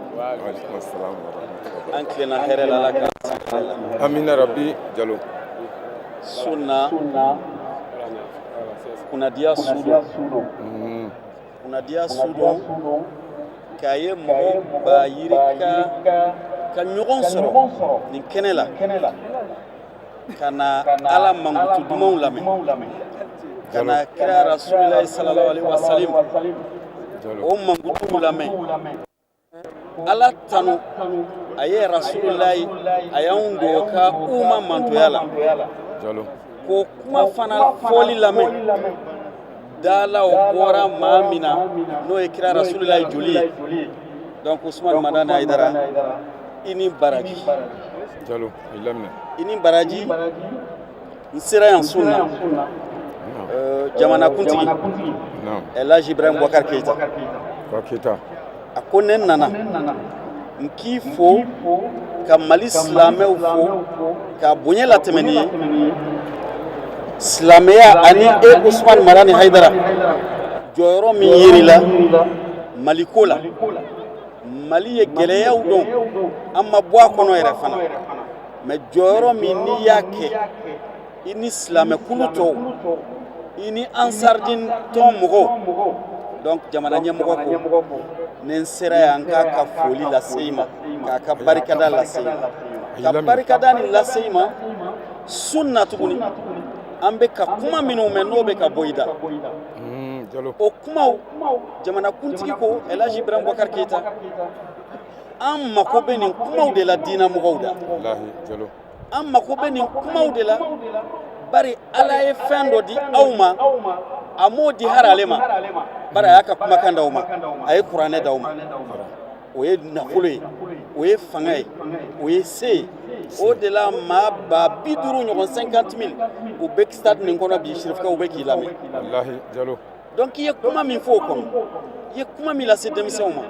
assalam wa rahmatullahi. An tilenna hɛrɛ la, Ala k'an sigi hɛrɛ la. Amina rabbi, Jalo. Sunna kunnadiya su don, kunnadiya su don k'a ye mɔgɔ ba yirika ka ɲɔgɔn sɔrɔ nin kɛnɛ la ka na Ala mankutu dumanw lamɛn, ka na kira rasulilayi sallallahu alaihi wasallam Jalo. o mankutuw lamɛn, Ala tanu a ye rasulilayi a y'anw don ka umma mantoya la. Jalo. Ko kuma fana fɔli lamɛn dalaw bɔra maa min na, n'o ye kira rasulilayi joli ye. Donc Usumani Madani Hayidara, i ni baraji. Jalo, i laminɛ. I ni baraji. N sera yan sun na, jamanakuntigi Naam. Elhaji Ibrahim Boubacar Keita Ka Keita. a ko ne nana n k'i fo, ka Mali silamɛw fo, ka bonya latɛmɛ ni ye silamɛya ani e Usumani Madani Hayidara jɔyɔrɔ min yer'i la Maliko la. Mali ye gɛlɛyaw dɔn, an ma bɔ a kɔnɔ yɛrɛ fana, mais jɔyɔrɔ min n'i y'a kɛ, i ni silamɛkulu tɔw, i ni Ansardin tɔn mɔgɔw. Donc jamana ɲɛmɔgɔ ko ni n sera yan, n k'a ka foli lase i ma, k'a ka barikada lase i ma, ka barikada nin lase i ma sun na tuguni. An bɛ ka kuma minnu mɛn, n'o bɛ ka bɔ i da, o kumaw, jamanakuntigi ko Elhaji Ibrahim Boubacar Keita, an mako bɛ nin kumaw de la diinɛ mɔgɔw da. An mako bɛ nin kumaw de la, bari Ala ye fɛn dɔ di aw ma, a m'o di hari ale ma, bari a y'a ka kumakan d'aw ma, a ye kuranɛ d'aw ma. O ye nafolo ye, o ye fanga ye, o ye se ye. O de la maa 50.000 ɲɔgɔn, 50 000, u bɛ stade nin kɔnɔ bi, sirifukaw bɛ k'i lamɛn. Walahi Jalo. Donc i ye kuma min fɔ o kɔnɔ, i ye kuma min lase denmisɛnw ma,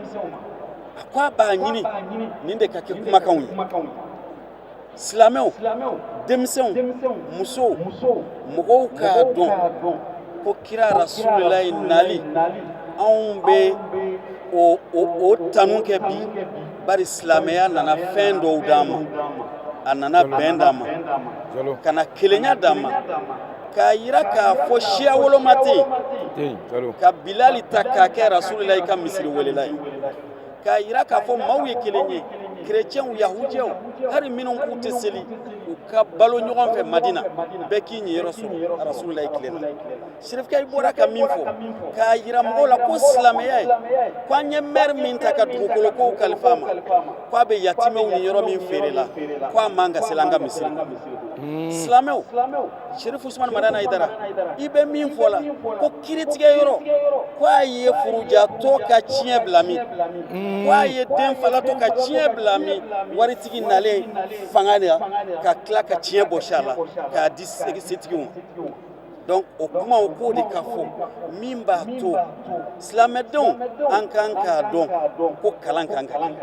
a ko a b'a ɲini nin de ka kɛ kumakanw ye. Silamɛw, denmisɛnw, musow, mɔgɔw k'a dɔn ko kira rasulilayi nali, anw bɛ o tanu kɛ bi, bari silamɛya nana fɛn dɔw d'an ma. A nana bɛn d'an ma, ka na kelenya d'an ma, k'a yira k'a fɔ siya woloma tɛ yen, ka Bilali ta k'a kɛ rasulilayi ka misiri welela ye, k'a yira k'a fɔ maaw ye kelen ye, kerecɛnw, yahujɛw, hali minnu k'u tɛ seli, u ka balo ɲɔgɔn fɛ Madina, bɛɛ k'i ɲiyɔrɔ sɔrɔ rasulilayi tile la. Sirifika, i bɔra ka min fɔ k'a yira mɔgɔw la ko silamɛya ye ko an ye maire min ta ka dugukolo kow kalifa a ma, ko a bɛ yatimɛw ni yɔrɔ min feere la, ko a man ka seli an ka misiri kɔnɔ. Silamɛw, Sherifu Usumani Madani Hayidara, i bɛ min fɔ la ko kiiritigɛ yɔrɔ, ko a ye furujatɔ ka tiɲɛ bila min, ko a ye den falatɔ ka tiɲɛ bila min, waritigi nalen fanga la ka tila ka tiɲɛ bɔsi a la k'a di setigiw ma. Donc o kumaw, k'o de ka fɔ min b'a to silamɛdenw, an kan k'a dɔn ko kalan kan ka kɛ,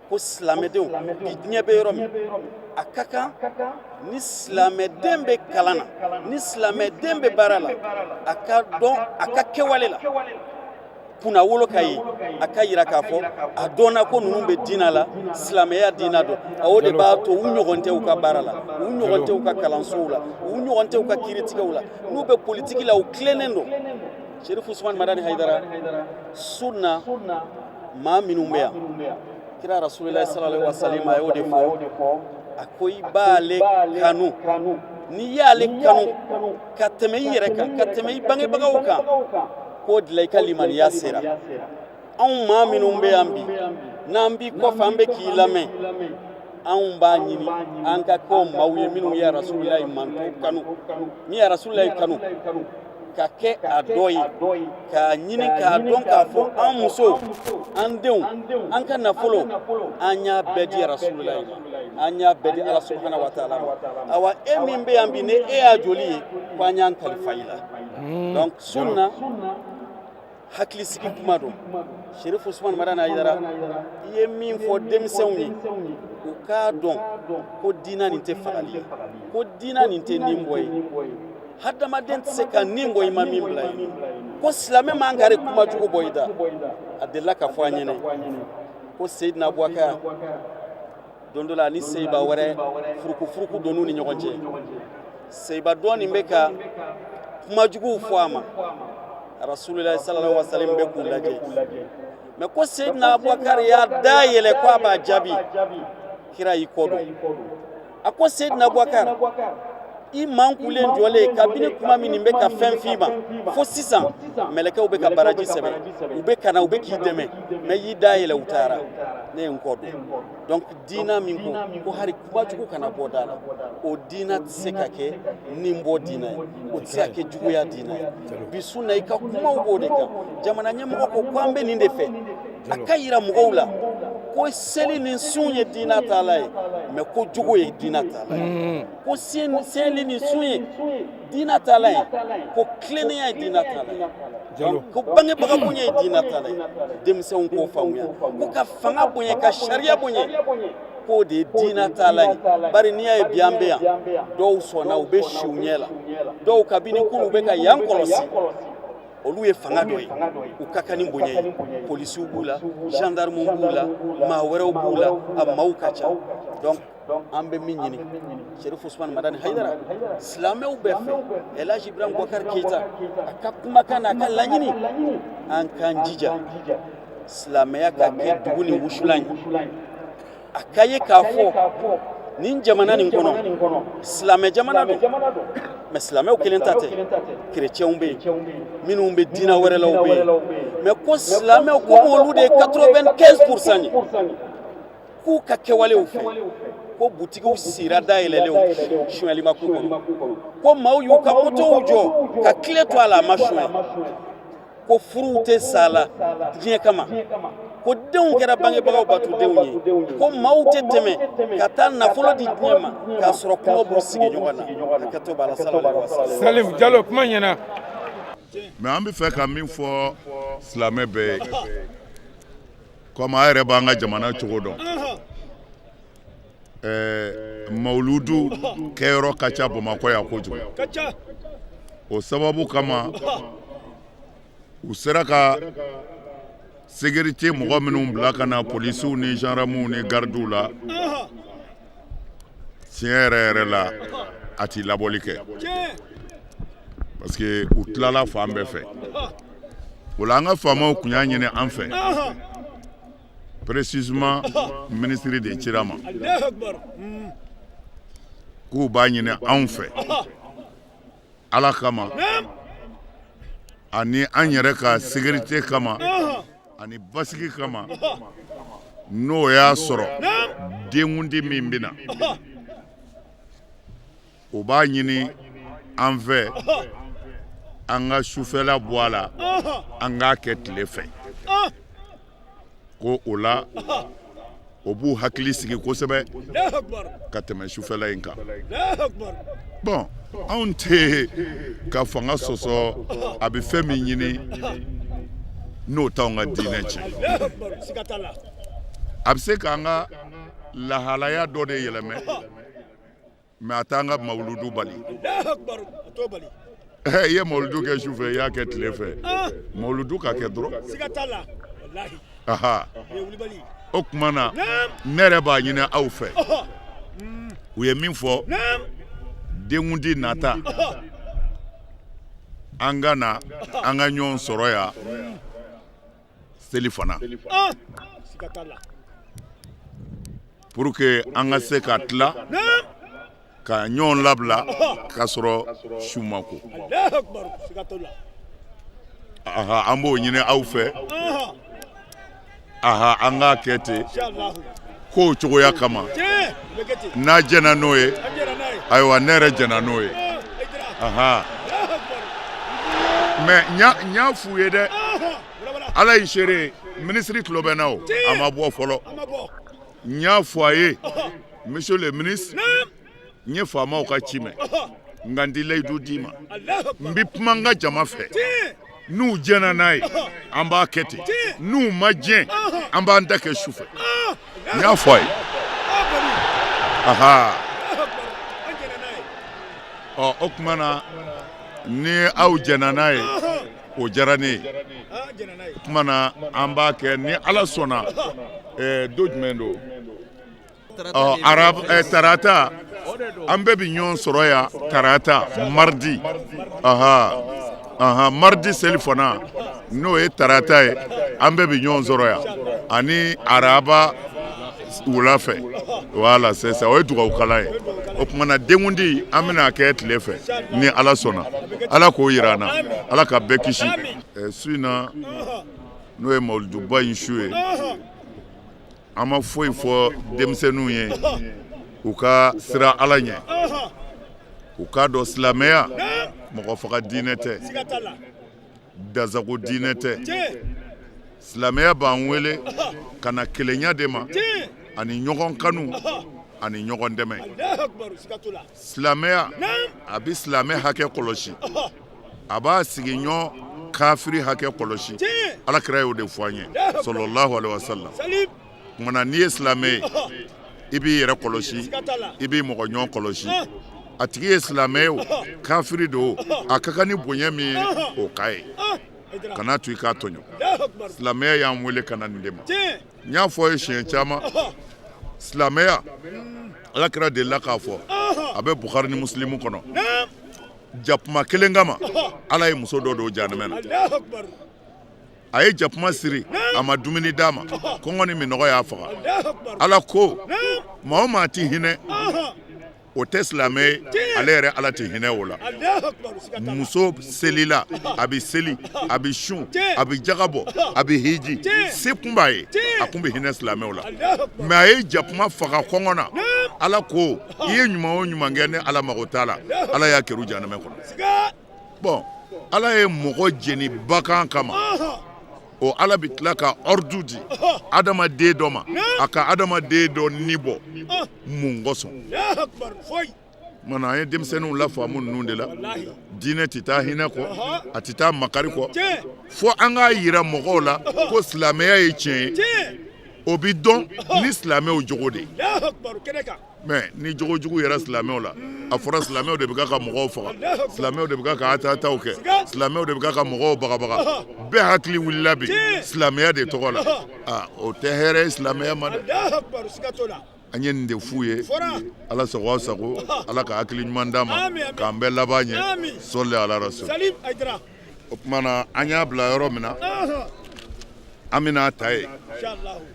ko silamɛdenw bi, diɲɛ bɛ yɔrɔ min, a ka kan ni silamɛden bɛ kalan na, ni silamɛden bɛ baara la, a ka dɔn a ka kɛwale la, kunnawolo ka ye, a ka yira k'a fɔ a dɔnna ko ninnu bɛ diina la, silamɛya diina don. O de b'a to u ɲɔgɔn tɛ u ka baara la, u ɲɔgɔn tɛ u ka kalansow la, u ɲɔgɔn tɛ u ka kiiritigɛw la, n'u bɛ politiki la, u tilennen don. Sherifu Usumani Madani Hayidara, sunna maa minnu bɛ yan, kira rasulilayi sallallahu alaihi wasallam a y'o de fɔ, a ko i b'ale kanu, n'i y'ale kanu ka tɛmɛ i yɛrɛ kan, ka tɛmɛ i bangebagaw kan, k'o dilan i ka limaniya sera. Anw maa minnu bɛ yan bi, n'an b'i kɔfɛ, an bɛ k'i lamɛn, anw b'a ɲini an ka kɛ maaw ye minnu ye rasulilayi manto kanu, min ye rasulilayi kanu ka kɛ a dɔ ye, k'a ɲini k'a dɔn k'a fɔ an musow, an denw, an ka nafolo, an y'a bɛɛ di rasulilayi ma, an y'a bɛɛ di Ala subahana wa taala ma. Awa, e min bɛ yan bi, ni e y'a joli ye, ko an y'an kalifa i la. Donc sunna hakilisigi kuma don. Sherifu Usumani Madani Hayidara, i ye min fɔ denmisɛnw ye, u k'a dɔn ko diina nin tɛ fagali ye, ko diina nin tɛ nin bɔ ye. Hadamaden tɛ se ka nin bɔ i ma min bila yen, ko silamɛ man kari kuma jugu bɔ i da. A delila ka fɔ an ɲɛnɛ ko Seyidina Abubakar, don dɔ la, ani seyiba wɛrɛ, furukufuruku donn'u ni ɲɔgɔn cɛ. Seyiba dɔ nin bɛ ka kuma juguw fɔ a ma, rasulilayi sallallahu alaihi wasallam bɛ k'u lajɛ. Mɛ ko Seyidina Abubakar y'a da yɛlɛ ko a b'a jaabi, kira y'i kɔ don. A ko Seyidina Abubakar, i mankulen jɔlen kabini kuma min nin bɛ ka fɛn f'i ma fo sisan, mɛlɛkɛw bɛ ka baraji sɛbɛn, u bɛ ka na, u bɛ k'i dɛmɛ, mɛ y'i da yɛlɛ, u taara, ne ye n kɔ don. Donc diina min ko ko hali kumajugu kana bɔ da la, o diina tɛ se ka kɛ nin bɔ diina ye, o tɛ se ka kɛ juguya diina ye. Bi su na, i ka kumaw b'o de kan. Jamana ɲɛmɔgɔ ko ko an bɛ nin de fɛ, a ka yira mɔgɔw la ko seli ni sun ye diina taala ye, mɛ ko jugu ye diina taala ye, ko seli ni sun ye diina taala ye, ko tilennenya ye diina taala ye, ko bangebaga bonya ye diina taala ye. Denmisɛnw k'o faamuya ko ka fanga bonya, ka sariya bonya, k'o de ye diina taala ye. Bari n'i y'a ye bi an bɛ yan, dɔw sɔnna, u bɛ siw ɲɛ la, dɔw kabini kunu u bɛ ka yan kɔlɔsi, olu ye fanga dɔ ye, u ka kan ni bonya ye. Polisiw b'u la, gendarmew b'u la, maa wɛrɛw b'u la, a maaw ka ca. Donc an bɛ min ɲini Sherifu Usumani Madani Hayidara, silamɛw bɛɛ fɛ, Elhaji Ibrahim Boubacar Keita, a ka kumakan n'a ka laɲini, an k'an jija silamɛya ka kɛ dugu ni wusulan ye, a ka ye k'a fɔ nin jamana nin kɔnɔ, silamɛ jamana don. Mais silamɛw kelen ta tɛ, kerecɛnw bɛ yen, minnu bɛ diinɛ wɛrɛ la u bɛ yen. Mais ko silamɛw komi olu de ye 95% ye, k'u ka kɛwalew fɛ, ko butigiw sira dayɛlɛlenw sonyali ma k'u kɔnɔ, ko maaw y'u ka motow jɔ ka tile to a la, a ma sonya, ko furuw tɛ sa la diɲɛ kama, ko denw kɛra bangebagaw batudenw ye, ko maaw tɛ tɛmɛ ka taa nafolo di diɲɛ ma k'a sɔrɔ kɔngɔ b'u sigi ɲɔgɔn na. Hakɛto b'a la. Sallallahu alaihi wasallam. Salim Jalo, kuma ɲɛna. Mais an bɛ fɛ ka min fɔ silamɛ bɛɛ ye, komi a yɛrɛ b'an ka jamana cogo dɔn, mawuludu kɛyɔrɔ ka ca Bamakɔ yan kojugu. O sababu kama, u sera ka sécurité mɔgɔ minnu bila ka na, polisiw ni gendarmew ni gardiw la, tiɲɛ yɛrɛ yɛrɛ la, a ti labɔli kɛ, parce que u tilala fan bɛɛ fɛ. O la, an ka faamaw tun y'a ɲini an fɛ, précisément ministre de cira ma, k'u b'a ɲini anw fɛ Ala kama ani an yɛrɛ ka sécurité kama ani basigi kama, n'o y'a sɔrɔ denkundi min bɛ na, o b'a ɲini an fɛ an ka sufɛla bɔ a la, an k'a kɛ tile fɛ, ko o la o b'u hakili sigi kosɛbɛ ka tɛmɛ sufɛla in kan. Bon, anw tɛ ka fanga sɔsɔ, a bɛ fɛn min ɲini n'o t'anw ka diinɛ tiɲɛ, a bɛ se k'an ka lahalaya dɔ de yɛlɛmɛ, mais a t'an ka mawuludu bali. I ye mawuludu kɛ su fɛ, i y'a kɛ tile fɛ, mawuludu ka kɛ dɔrɔn. Aha, o tuma na, ne yɛrɛ b'a ɲini aw fɛ, u ye min fɔ, denkundi nata, an ka na an ka ɲɔgɔn sɔrɔ yan seli fana, pour que an ka se ka tila ka ɲɔgɔn labila k'a sɔrɔ su ma ko. Aha, an b'o ɲini aw fɛ. Aha, an k'a kɛ ten kow cogoya kama. N'a jɛnna n'o ye, ayiwa, ne yɛrɛ jɛnna n'o ye. Aha, mais n y'a f'u ye dɛ, Ala ye seere, minisiri tulo bɛ n na, o a ma bɔ fɔlɔ. N y'a fɔ a ye: monsieur le ministre, n ye faamaw ka ci mɛn, nka n tɛ layidu d'i ma, n bɛ kuma n ka jama fɛ. N'u jɛnna n'a ye, an b'a kɛ ten, n'u ma jɛn, an b'an ta kɛ su fɛ. N y'a fɔ a ye. Aha, ɔ, o tuma na, ni aw jɛnna n'a ye, o diyara ne ye. O tuma na, an b'a kɛ ni Ala sɔnna. Don jumɛn don? Ɔ, arab tarata, an bɛɛ bɛ ɲɔgɔn sɔrɔ yan tarata, mardi. Aha aha, mardi seli fana, n'o ye tarata ye, an bɛɛ bɛ ɲɔgɔn sɔrɔ yan ani araba wula fɛ. Voilà, c'est ça, o ye dugawu kalan ye. O tuma na, denkundi, an bɛna kɛ tile fɛ ni Ala sɔnna. Ala k'o yira an na, Ala ka bɛɛ kisi. Su in na, n'o ye mawuluduba in su ye, an ma foyi fɔ denmisɛnninw ye, u ka siran Ala ɲɛ, u k'a dɔn silamɛya mɔgɔ faga diinɛ tɛ, dansago diinɛ tɛ. Silamɛya b'an wele ka na kelenya de ma, ani ɲɔgɔn kanu, ani ɲɔgɔn dɛmɛ. Silamɛya a bɛ silamɛ hakɛ kɔlɔsi, a b'a sigiɲɔgɔn kafiri hakɛ kɔlɔsi. Ala kira y'o de fɔ an ye, sallallahu alaihi wasallam. Kumana, n'i ye silamɛ ye, i b'i yɛrɛ kɔlɔsi, i b'i mɔgɔ ɲɔgɔn kɔlɔsi. A tigi ye silamɛ ye o, kafiri don o, a ka kan ni bonya min ye, o k'a ye, kana to i k'a tɔɲɔ. Silamɛya y'an wele ka na nin de ma. N y'a fɔ ye siɲɛ caman, silamɛya, Ala kira delila k'a fɔ, a bɛ Bukari ni Musilimu kɔnɔ, jakuma kelen kama, Ala ye muso dɔ don jahanamɛ na. A ye jakuma siri, a ma dumuni d'a ma, kɔngɔ ni minɔgɔ y'a faga. Ala ko maa o maa ti hinɛ O tɛ silamɛ ye, ale yɛrɛ Ala tɛ hinɛ o la. Muso selila, a bɛ seli, a bɛ sun, a bɛ jaga bɔ, a bɛ hiji, se kun b'a ye, a kun bɛ hinɛ silamɛw la. Mais a ye jakuma faga kɔngɔ na, Ala ko i ye ɲuman o ɲuman kɛ, ne Ala mago t'a la. Ala y'a kɛrun jahanama kɔnɔ. Bon, Ala ye mɔgɔ jeni bagan kama, o Ala bɛ tila ka ordre di adamaden dɔ ma, a ka adamaden dɔ ni bɔ mun kosɔn? Mana an ye denmisɛnninw lafaamu ninnu de la. Diinɛ tɛ taa hinɛ kɔ, a tɛ taa makari kɔ. Fo an k'a yira mɔgɔw la ko silamɛya ye tiɲɛ ye. O bɛ dɔn ni silamɛw jogo de ye. Mais ni jogo jugu yɛrɛ silamɛw la, a fɔra silamɛw de bɛ ka mɔgɔw faga, silamɛw de bɛ ka attentatw kɛ, silamɛw de bɛ ka mɔgɔw bagabaga, bɛɛ hakili wulila bi silamɛya de tɔgɔ la. Aa, o tɛ hɛrɛ ye silamɛya ma dɛ. An ye nin de f'u ye. Ala sago aw sago, Ala ka hakili ɲuman d'an ma k'an bɛɛ laban ɲɛ. Sɔli ala rasul. O tuma na, an y'a bila yɔrɔ min na, an bɛna ta yen,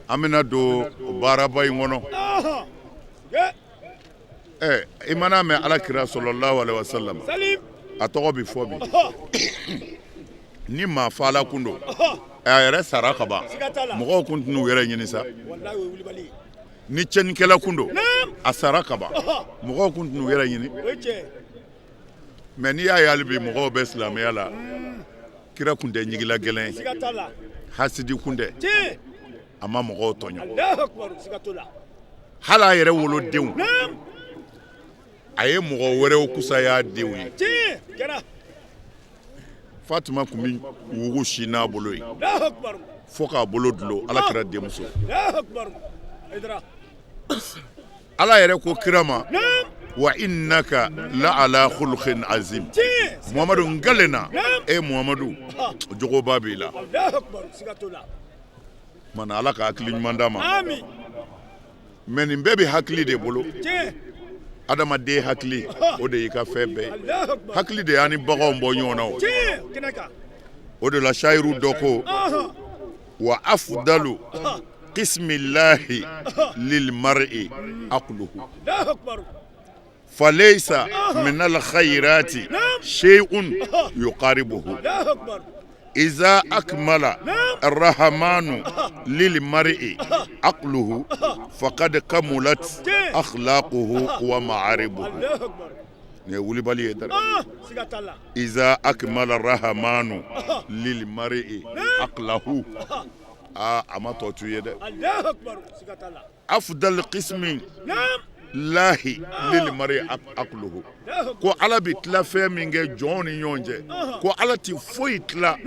an bɛna don baaraba in kɔnɔ. Ɛ, i mana mɛn Ala kira sɔlɔlahu alaihi wasallam, a tɔgɔ bɛ fɔ bi. Ni maa fa kun don, a yɛrɛ sara ka ban, mɔgɔw kun tɛn'u yɛrɛ ɲini sa. Ni tiɲɛnikɛla kun don, a sara ka ban, mɔgɔw kun tɛn'u yɛrɛ ɲini. Mais n'i y'a ye hali bi mɔgɔw bɛ silamɛya la, kira kun tɛ ɲigila gɛlɛn ye, hasidi kun tɛ, a ma mɔgɔw tɔɲɔ. Hali a yɛrɛ wolodenw, a ye mɔgɔ wɛrɛw kusaya denw ye. Fatima tun bɛ wugu sin n'a bolo ye fo k'a bolo dulon, Ala kira denmuso. Ala yɛrɛ ko kira ma: wa innaka la ala khuluqin azim. Muhamadu, n na e Muhamadu, jogoba b'i la. Mana Ala ka hakili ɲuman d'a ma. Mais nin bɛɛ bɛ hakili de bolo. Adamaden hakili, o de y'i ka fɛn bɛɛ ye. Hakili de y'an ni baganw bɔ ɲɔgɔn na. O o de la, sayiru dɔ ko: wa afdalu qismillahi lil mar'i aqluhu falaysa min al khayrati shay'un yuqaribuhu iza akmala arrahmanu lil mar'i aqluhu faqad kamulat akhlaquhu wa ma'aribuhu. Nin ye wulibali ye dɛ. Iza akmala arrahmanu lil mar'i aqlahu, aa, a ma tɔ tu ye dɛ. Afdal qismi lahi lil mar'i aqluhu, ko Ala bɛ tila fɛn min kɛ jɔnw ni ɲɔgɔn cɛ, ko Ala tɛ foyi tila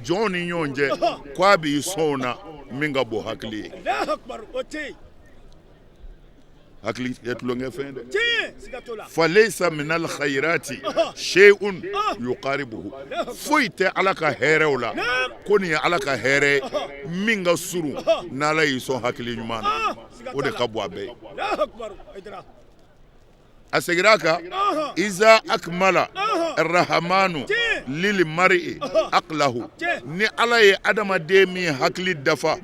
jɔnw ni ɲɔgɔn cɛ ko a b'i sɔn o na min ka bon hakili ye. Hakili tɛ tulonkɛ fɛn dɛ. Falaysa minal khayrati shay'un yuqaribuhu, foyi tɛ Ala ka hɛrɛw la ko nin ye Ala ka hɛrɛ ye min ka surun n'Ala y'i sɔn hakili ɲuman na, o de ka bon a bɛɛ ye. A seginna a kan: iza akmala rahamanu lil mar'i aqlahu, ni Ala ye adamaden min hakili dafa,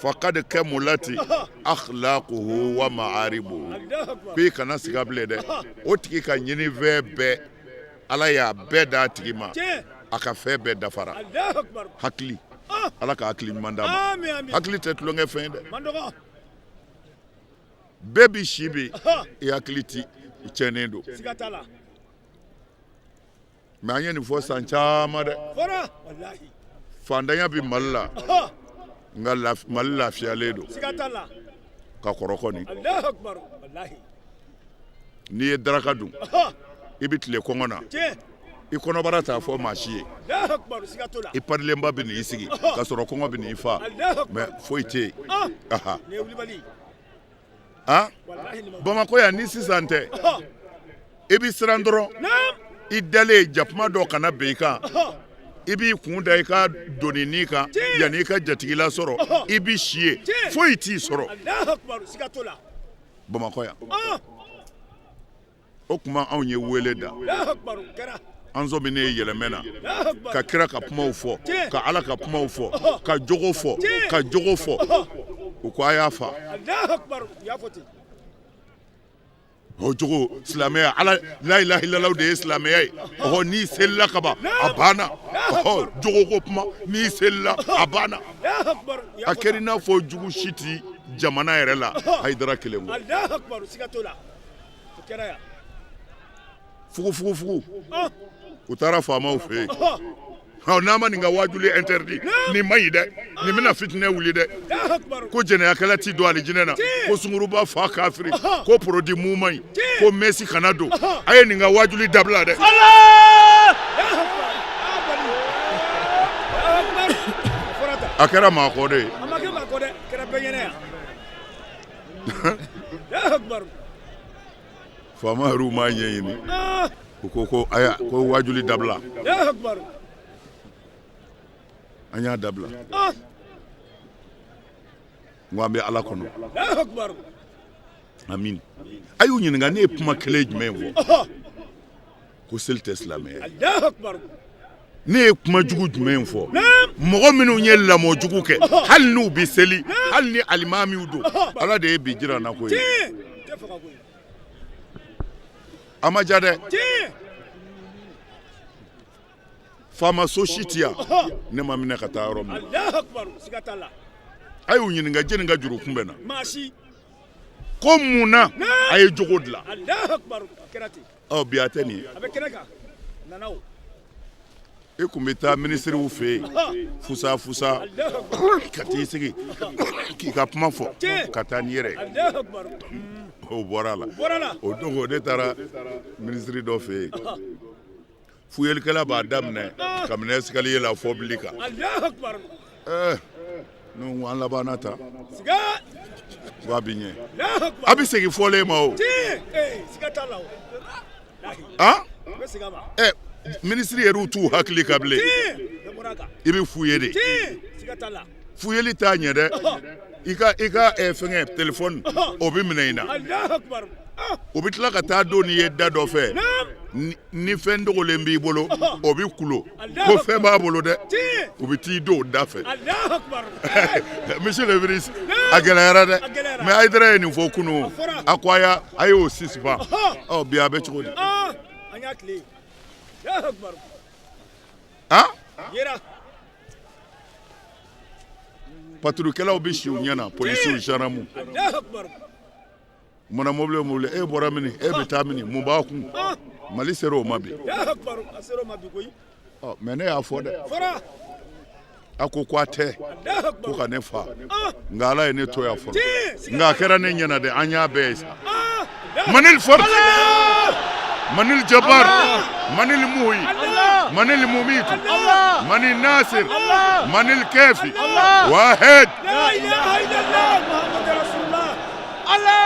faqad kamulati akhlaquhu wa ma'aribuhu. Ko i kana siga bilen dɛ, o tigi ka ɲinifɛn bɛɛ, Ala y'a bɛɛ d'a tigi ma, a ka fɛn bɛɛ dafara. Hakili, Ala ka hakili ɲuman d'a ma. Hakili tɛ tulonkɛ fɛn ye dɛ. Bɛɛ bi si bi, i hakili ti tiɲɛnen don. Mais an ye nin fɔ san caman dɛ. Fantanya bi Mali la, nka Mali lafiyalen don ka kɔrɔ kɔni. N'i ye daraka dun, i bɛ tile kɔngɔ na, i kɔnɔbara t'a fɔ maa si ye. I parilenba bɛ n'i sigi ka sɔrɔ kɔngɔ bɛ n'i fa, mais foyi tɛ yen. Han, Bamakɔ yan ni sisan tɛ, i bɛ siran dɔrɔn i dalen jakuma dɔ kana bin i kan. I b'i kun da i ka doninin kan yanni i ka jatigila sɔrɔ, i bɛ si yen, foyi t'i sɔrɔ Bamakɔ yan. O tuma anw ye wele da, an sɔminen yɛlɛmɛ na ka kira ka kumaw fɔ, ka Ala ka kumaw fɔ, ka jogo fɔ, ka jogo fɔ. U ko a y'a fa. O jogo silamɛya, ala la ilaha illallah de ye silamɛya ye. Ɔhɔ, n'i selila ka ban, a banna. Ɔhɔ, jogo ko kuma, n'i selila, a banna. A kɛra i n'a fɔ jugu si ti jamana yɛrɛ la Hayidara kelen kɔ. Fugufugufugu, u taara faamaw fɛ yen. N'a ma nin ka waajuli interdit, nin man ɲi dɛ, nin bɛna fitinɛ wuli dɛ, ko jɛnɛyakɛla ti don alijinɛ na, ko sunguruba fa kafiri, ko produit mu man ɲi, ko mèche kana don, a ye nin ka waajuli dabila dɛ. A kɛra maa kɔ de ye. Faama yɛrɛw m'a ɲɛɲini, u ko ko aya, ko waajuli dabila. An y'a dabila. N ko an bɛ Ala kɔnɔ. Amin. A y'u ɲininka, ne ye kuma kelen jumɛn fɔ ko seli tɛ silamɛya ye? Ne ye kuma jugu jumɛn fɔ? Mɔgɔ minnu ye lamɔ jugu kɛ, hali n'u bɛ seli, hali ni alimamiw don, Ala de ye bi jira n na ko ye. A ma ja dɛ. Faama so si ti yan ne ma minɛ ka taa yɔrɔ min. A y'u ɲininka, jɛni ka juru kun bɛ na ko mun na a ye jogo dilan? Ɔ, bi a tɛ nin ye. E kun bɛ taa minisiriw fɛ yen fusa fusa, ka t'i sigi k'i ka kuma fɔ ka taa n'i yɛrɛ ye. O bɔra a la. O don, ne taara minisiri dɔ fɛ yen, fuyelikɛla b'a daminɛ kabini escalier la fɔ bili kan. Ɛɛ, ne ko an labanna tan, ko a bɛ ɲɛ, a bɛ segin fɔlen ma o. Han, ɛ, minisiri yɛrɛw t'u hakili kan bilen, i bɛ f'u ye de. Fuyeli t'a ɲɛ dɛ. I ka fɛngɛ telefɔni, o bɛ minɛ i na, o bɛ tila ka taa don n'i ye da dɔ fɛ. Ni fɛn dogolen b'i bolo, o bɛ kulo ko fɛn b'a bolo dɛ, u bɛ t'i don o da fɛ. Monsieur le ministre, a gɛlɛyara dɛ. Mais Hayidara ye nin fɔ kunun, a ko a y'a a y'o suspend. Ɔ, bi a bɛ cogo di? Han, paturukɛlaw bɛ si u ɲɛ na, polisiw, gendarme mana mobili o mobili, e bɔra mini, e bɛ taa mini, mun b'a kun? Mali sera o ma bi. Ɔ, mais ne y'a fɔ dɛ, a ko ko a tɛ ko ka ne fa, nka Ala ye ne to yan fɔlɔ. Nka a kɛra ne ɲɛna dɛ, an y'a bɛɛ ye sa. Manil fort, manil jabar, manil muhi, manil mumitu, manil nasir, manil kafi wahid. La ilaha illallah Muhammad Rasulullah. Allah.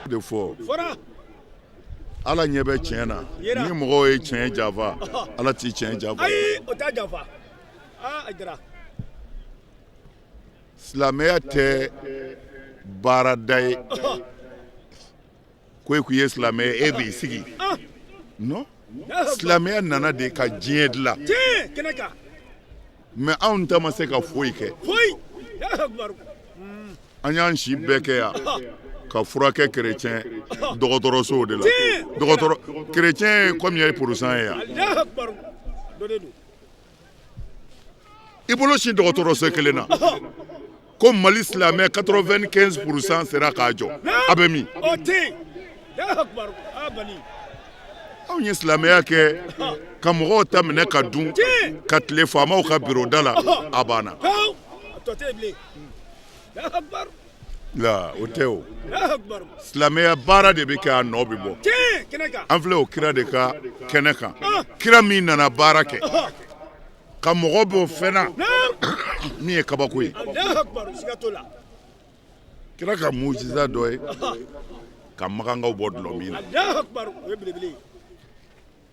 De fɔ, Ala ɲɛ bɛ tiɲɛ na. Ni mɔgɔw ye tiɲɛ janfa, Ala t'i tiɲɛ janfa. Ayi, o t'a janfa. Ah, Hayidara. Silamɛya tɛ baarada ye ko e k'i ye silamɛ ye, e b'i sigi. Non, silamɛya nana de ka diɲɛ dilan. Tiɲɛ, kɛnɛ kan. Mais anw ta ma se ka foyi kɛ. Foyi. Allahu Akbar. An y'an si bɛɛ kɛ yan ka furakɛ kerecɛn dɔgɔtɔrɔsow de la. Dɔgɔtɔrɔ kerecɛn ye combien pourcent ye yan? Allahu Akbar. Dɔ de don. I bolo sin dɔgɔtɔrɔso kelen na ko Mali silamɛ 95% sera k'a jɔ, a bɛ min? O tɛ yen. Allahu Akbar. Ah, bani. Anw ye silamɛya kɛ ka mɔgɔw ta minɛ ka dun, ka tile faamaw ka biro da la, a banna. Pewu. A tɔ tɛ yen bilen. Allahu Akbar. La, o tɛ o. Allahu Akbar. Silamɛya baara de bɛ kɛ, a nɔ bɛ bɔ. Tiɲɛ, kɛnɛ kan. An filɛ o kira de ka kɛnɛ kan, kira min nana baara kɛ ka mɔgɔ bɔ fɛn na min ye kabako ye. Allahu Akbar. Siga t'o la. Kira ka mujiza dɔ ye ka magankaw bɔ dulɔ min na. Allahu Akbar. O ye belebele ye.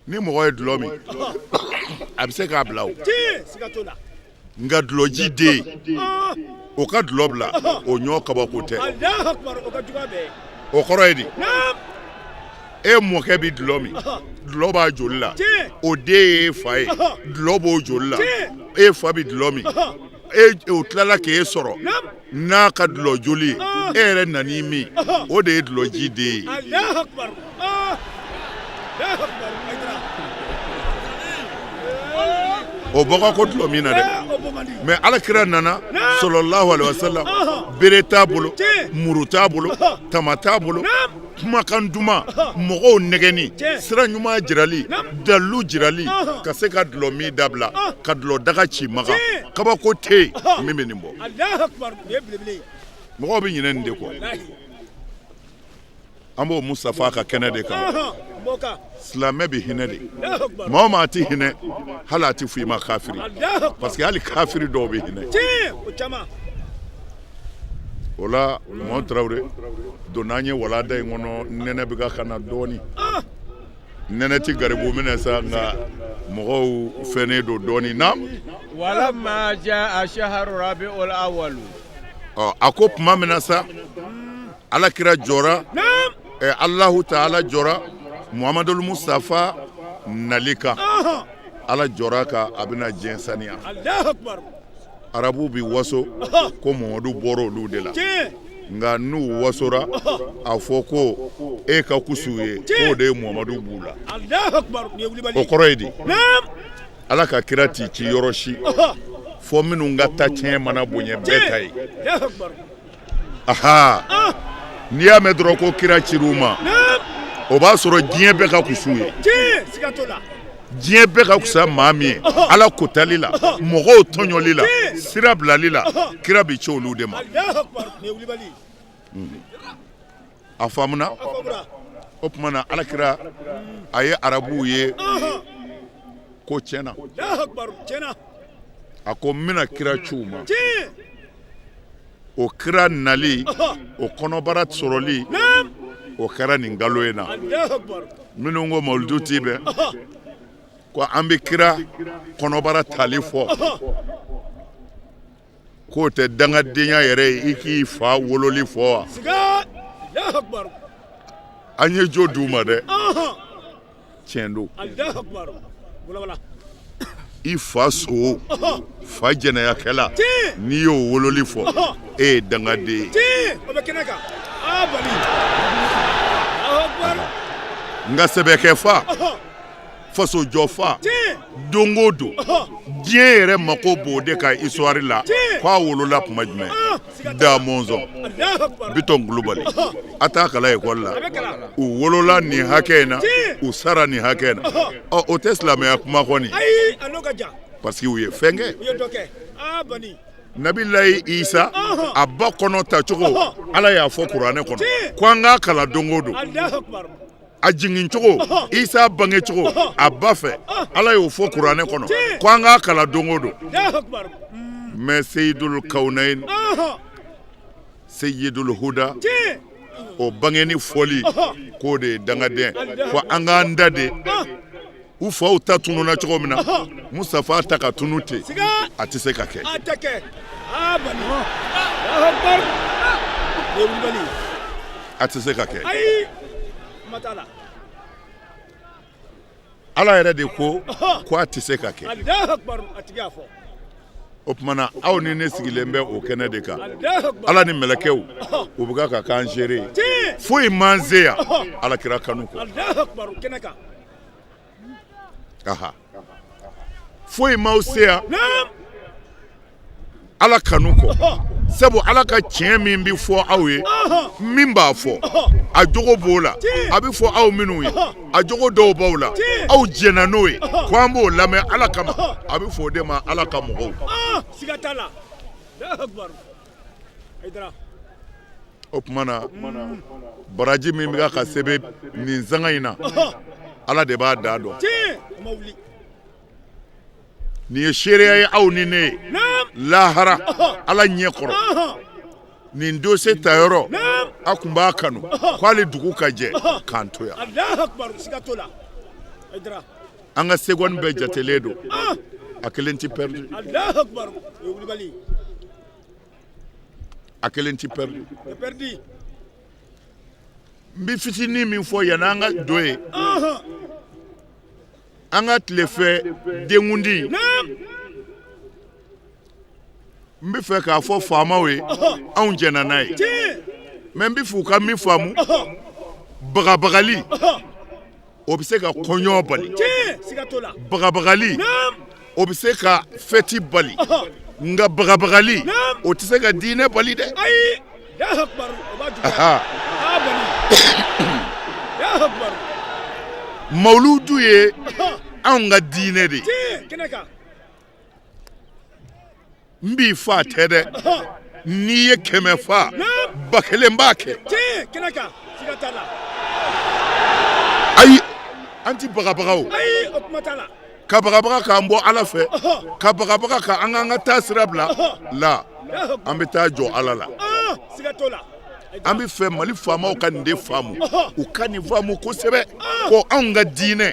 Ni mɔgɔ ye dulɔ min, a bɛ se k'a bila o. Tiɲɛ, siga t'o la. Nka dulɔji den, o ka dulɔ bila, o ɲɔ kabako tɛ. Allahu Akbar. O ka jugu a bɛɛ ye. O kɔrɔ ye di? Naam. E mɔkɛ bɛ dulɔ min, dulɔ b'a joli la. O den ye e fa ye, dulɔ b'o joli la. E fa bɛ dulɔ min. E o tilala k'e sɔrɔ n'a ka dulɔ joli ye, e yɛrɛ nan'i min, o de ye dulɔji den ye. O bɔka ko dulɔ min na dɛ, mais ala kira nana sɔlɔlahu alayhi wa sallam, bere t'a bolo, muru t'a bolo, tama t'a bolo, kumakan duman, mɔgɔw nɛgɛnni, sira ɲuman jirali, dalilu jirali, ka se ka dulɔ min dabila, ka dulɔ daga ci Makan. Kabako tɛ yen min bɛ nin bɔ. Mɔgɔw bɛ ɲinɛ nin de kɔ. An b'o Mustafa ka kɛnɛ de kan. Silamɛ bɛ hinɛ de. Maa o maa tɛ hinɛ, hali a tɛ fɔ i ma kafiri, parce que hali kafiri dɔw bɛ hinɛ. O la Mɔn Tarawele donna an ye walanda in kɔnɔ, nɛnɛ bɛ ka na dɔɔnin. Nɛnɛ tɛ garibu minɛ sa, nka mɔgɔw fɛnnen don dɔɔnin na. Walamma jaa shahru rabiul awwal. Ɔ, a ko tuma min na sa ala kira jɔra, Alahu taala jɔra Muhamadul Mustafa nali kan. Ala jɔra kan, a bɛna diɲɛ saniya. Arabuw bɛ waso ko Muhamadu bɔra olu de la, nka n'u wasora a fɔ ko e ka kusu ye, k'o de ye Muhamadu b'u la. O kɔrɔ ye di? Ala ka kira t'i ci yɔrɔ si fɔ minnu ka ta tiɲɛ mana bonya bɛɛ ta ye. Aha, n'i y'a mɛn dɔrɔn ko kira cir'u ma, o b'a sɔrɔ diɲɛ bɛɛ ka kusu ye. Diɲɛ bɛɛ ka kusa maa min ye ala kotali la, mɔgɔw tɔɲɔli la, sira bilali la, kira bɛ ci olu de ma. A faamuna? O tuma na ala kira a ye arabuw ye ko tiɲɛna, a ko n bɛna kira ci u ma. O kira nali, o kɔnɔbara sɔrɔli, o kɛra nin kalo in na. Minnu ko mawuludu ti bɛn ko an bɛ kira kɔnɔbara tali fɔ, k'o tɛ dangadenya yɛrɛ ye i k'i fa wololi fɔ wa? An ye jo d'u ma dɛ, tiɲɛ don. I fa so fa jɛnɛyakɛla, n'i y'o wololi fɔ, e ye dangaden ye. Nka sɛbɛkɛ fa, faso jɔ fa, don o don diɲɛ yɛrɛ mako b'o de ka histoire la, k'a wolola tuma jumɛn? Da Mɔnzɔn, Bitɔn Kulubali, a t'a kalan ekɔli la, u wolola nin hakɛ in na, u sara nin hakɛ in na. Ɔ, o tɛ silamɛya kuma kɔni, parce que u ye fɛn kɛ. Nabilayi Isa, a ba kɔnɔ tacogo, Ala y'a fɔ kuranɛ kɔnɔ ko an k'a kalan don o don. A jigin cogo, Isa bange cogo a ba fɛ, Ala y'o fɔ kuranɛ kɔnɔ ko an k'a kalan don o don. Mais Seyidul Kawunayin, Seyidul Huda, o bangeni fɔli k'o de ye dangaden, ko an k'an da de u faw ta tununa cogo min na, Mustafa ta ka tunu ten, a tɛ se ka kɛ. A tɛ se ka kɛ. Ala yɛrɛ de ko ko a tɛ se ka kɛ. O tuma na aw ni ne sigilen bɛ o kɛnɛ de kan. Ala ni mɛlɛkɛw, u bɛ ka k'an seere ye. Foyi m'an se yan ala kira kanu kɔ. Aha, foyi m'aw se yan ala kanu kɔ, sabu ala ka tiɲɛ min bɛ fɔ aw ye, min b'a fɔ a jogo b'o la, a bɛ fɔ aw minnu ye, a jogo dɔw b'aw la, aw jɛnna n'o ye ko an b'o lamɛn ala kama, a bɛ fɔ o de ma ala ka mɔgɔw. O tuma na baraji min bɛ ka sɛbɛn nin sanga in na, ala de b'a da dɔn. Nin ye seereya ye aw ni ne ye lahara ala ɲɛ kɔrɔ. Nin dossier ta yɔrɔ, a tun b'a kanu ko hali dugu ka jɛ k'an to yan. An ka seconde bɛɛ jatelen don, a kelen tɛ perdu, a kelen tɛ perdu. N bɛ fitinin min fɔ yanni an ka don yen, an ka tilefɛ denkundi, N bɛ fɛ k'a fɔ faamaw ye, anw jɛnna n'a ye, mais n bɛ fɛ u ka min faamu, bagabagali, o bɛ se ka kɔɲɔ bali, bagabagali, o bɛ se ka fɛti bali, nka bagabagali, o tɛ se ka diinɛ bali dɛ. Ayi, o. Mawuludu ye anw ka diinɛ de ye. N b'i fa tɛ dɛ, n'i ye 100 fa, 1000 b'a kɛ. Ayi, an ti bagabaga o ka bagabaga k'an bɔ Ala fɛ, ka bagabaga ka an k'an ka taa sira bila la, an bɛ taa jɔ Ala la. An bɛ fɛ Mali faamaw ka nin de faamu, u ka nin faamu kosɛbɛ, ko anw ka diinɛ,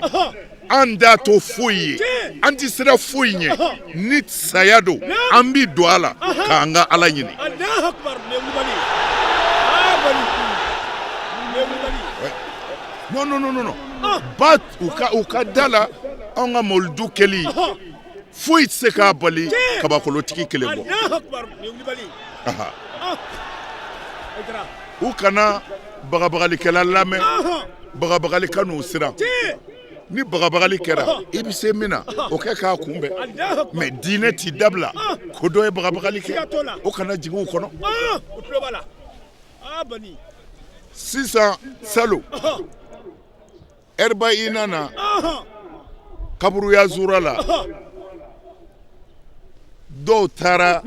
an t'a to foyi ye, an tɛ siran foyi ɲɛ, ni saya don, an bi don a la k'an ka Ala ɲini. Non, non, non, non, ba u ka da la, anw ka mawuludu kɛli, foyi tɛ se k'a bali kabakolotigi kelen bɔ. U kana bagabagalikɛla lamɛn, bagabagali kan'u siran. Ni bagabagali kɛra, i bɛ se min na, o kɛ k'a kunbɛn, mais diinɛ t'i dabila ko dɔ ye bagabagali kɛ, o kana jigin u kɔnɔ. Sisan salon ɛribayina na kaburuya zura la, dɔw taara,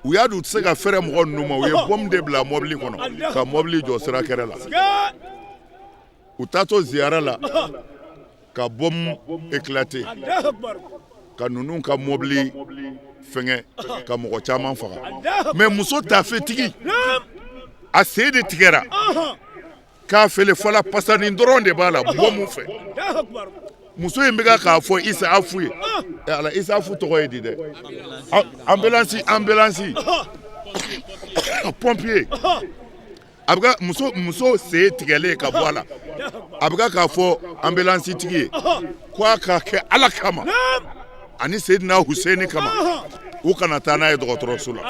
u y'a dɔn u tɛ se ka fɛrɛ mɔgɔ ninnu ma, u ye bɔmu de bila mɔbili kɔnɔ ka mɔbili jɔ sira kɛrɛ la. U taatɔ ziyara la, ka bɔmu éclater ka ninnu ka mɔbili fɛngɛ, ka mɔgɔ caman faga. Mais muso tafetigi, a sen de tigɛra k'a fele fɔla, pasanin dɔrɔn de b'a la bɔmu fɛ. Muso in bɛ k'a fɔ Isaafu ye, ala, Isaafu tɔgɔ ye di dɛ, ambulance, ambulance, pompier. A bɛ muso sen tigɛlen ka bɔ a la, a bɛ k'a fɔ ambulance tigi ye ko a ka kɛ Ala kama ani Seydina Huseni kama, u kana taa n'a ye dɔgɔtɔrɔso la,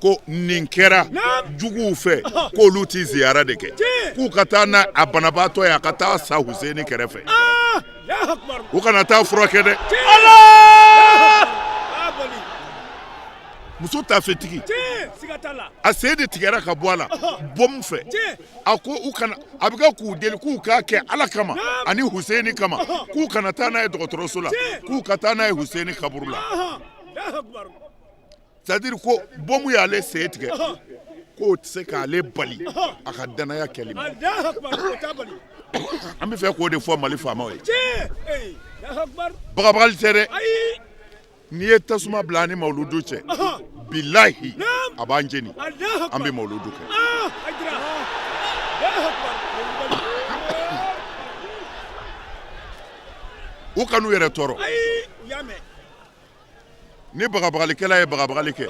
ko nin kɛra juguw fɛ, k'olu tɛ ziyara de kɛ, k'u ka taa n'a a banabaatɔ ye, a ka taa sa Huseni kɛrɛfɛ, u kana taa furakɛ dɛ. Muso tafetigi, a sen de tigɛra ka bɔ a la bɔmu fɛ. A ko u kana, a bɛ k'u deli k'u k'a kɛ Ala kama ani Huseni kama, k'u kana taa n'a ye dɔgɔtɔrɔso la, k'u ka taa n'a ye Huseni kaburu la. C'est à dire ko bɔmu y'ale sen tigɛ, k'o tɛ se k'ale bali a ka danaya kɛli ma. An bɛ fɛ k'o de fɔ Mali faamaw ye. Bagabagali tɛ dɛ. N'i ye tasuma bila an ni mawuludu cɛ, bilahi a b'an jeni, an bɛ mawuludu kɛ. U kan'u yɛrɛ tɔɔrɔ. Ni bagabagalikɛla ye bagabagali kɛ,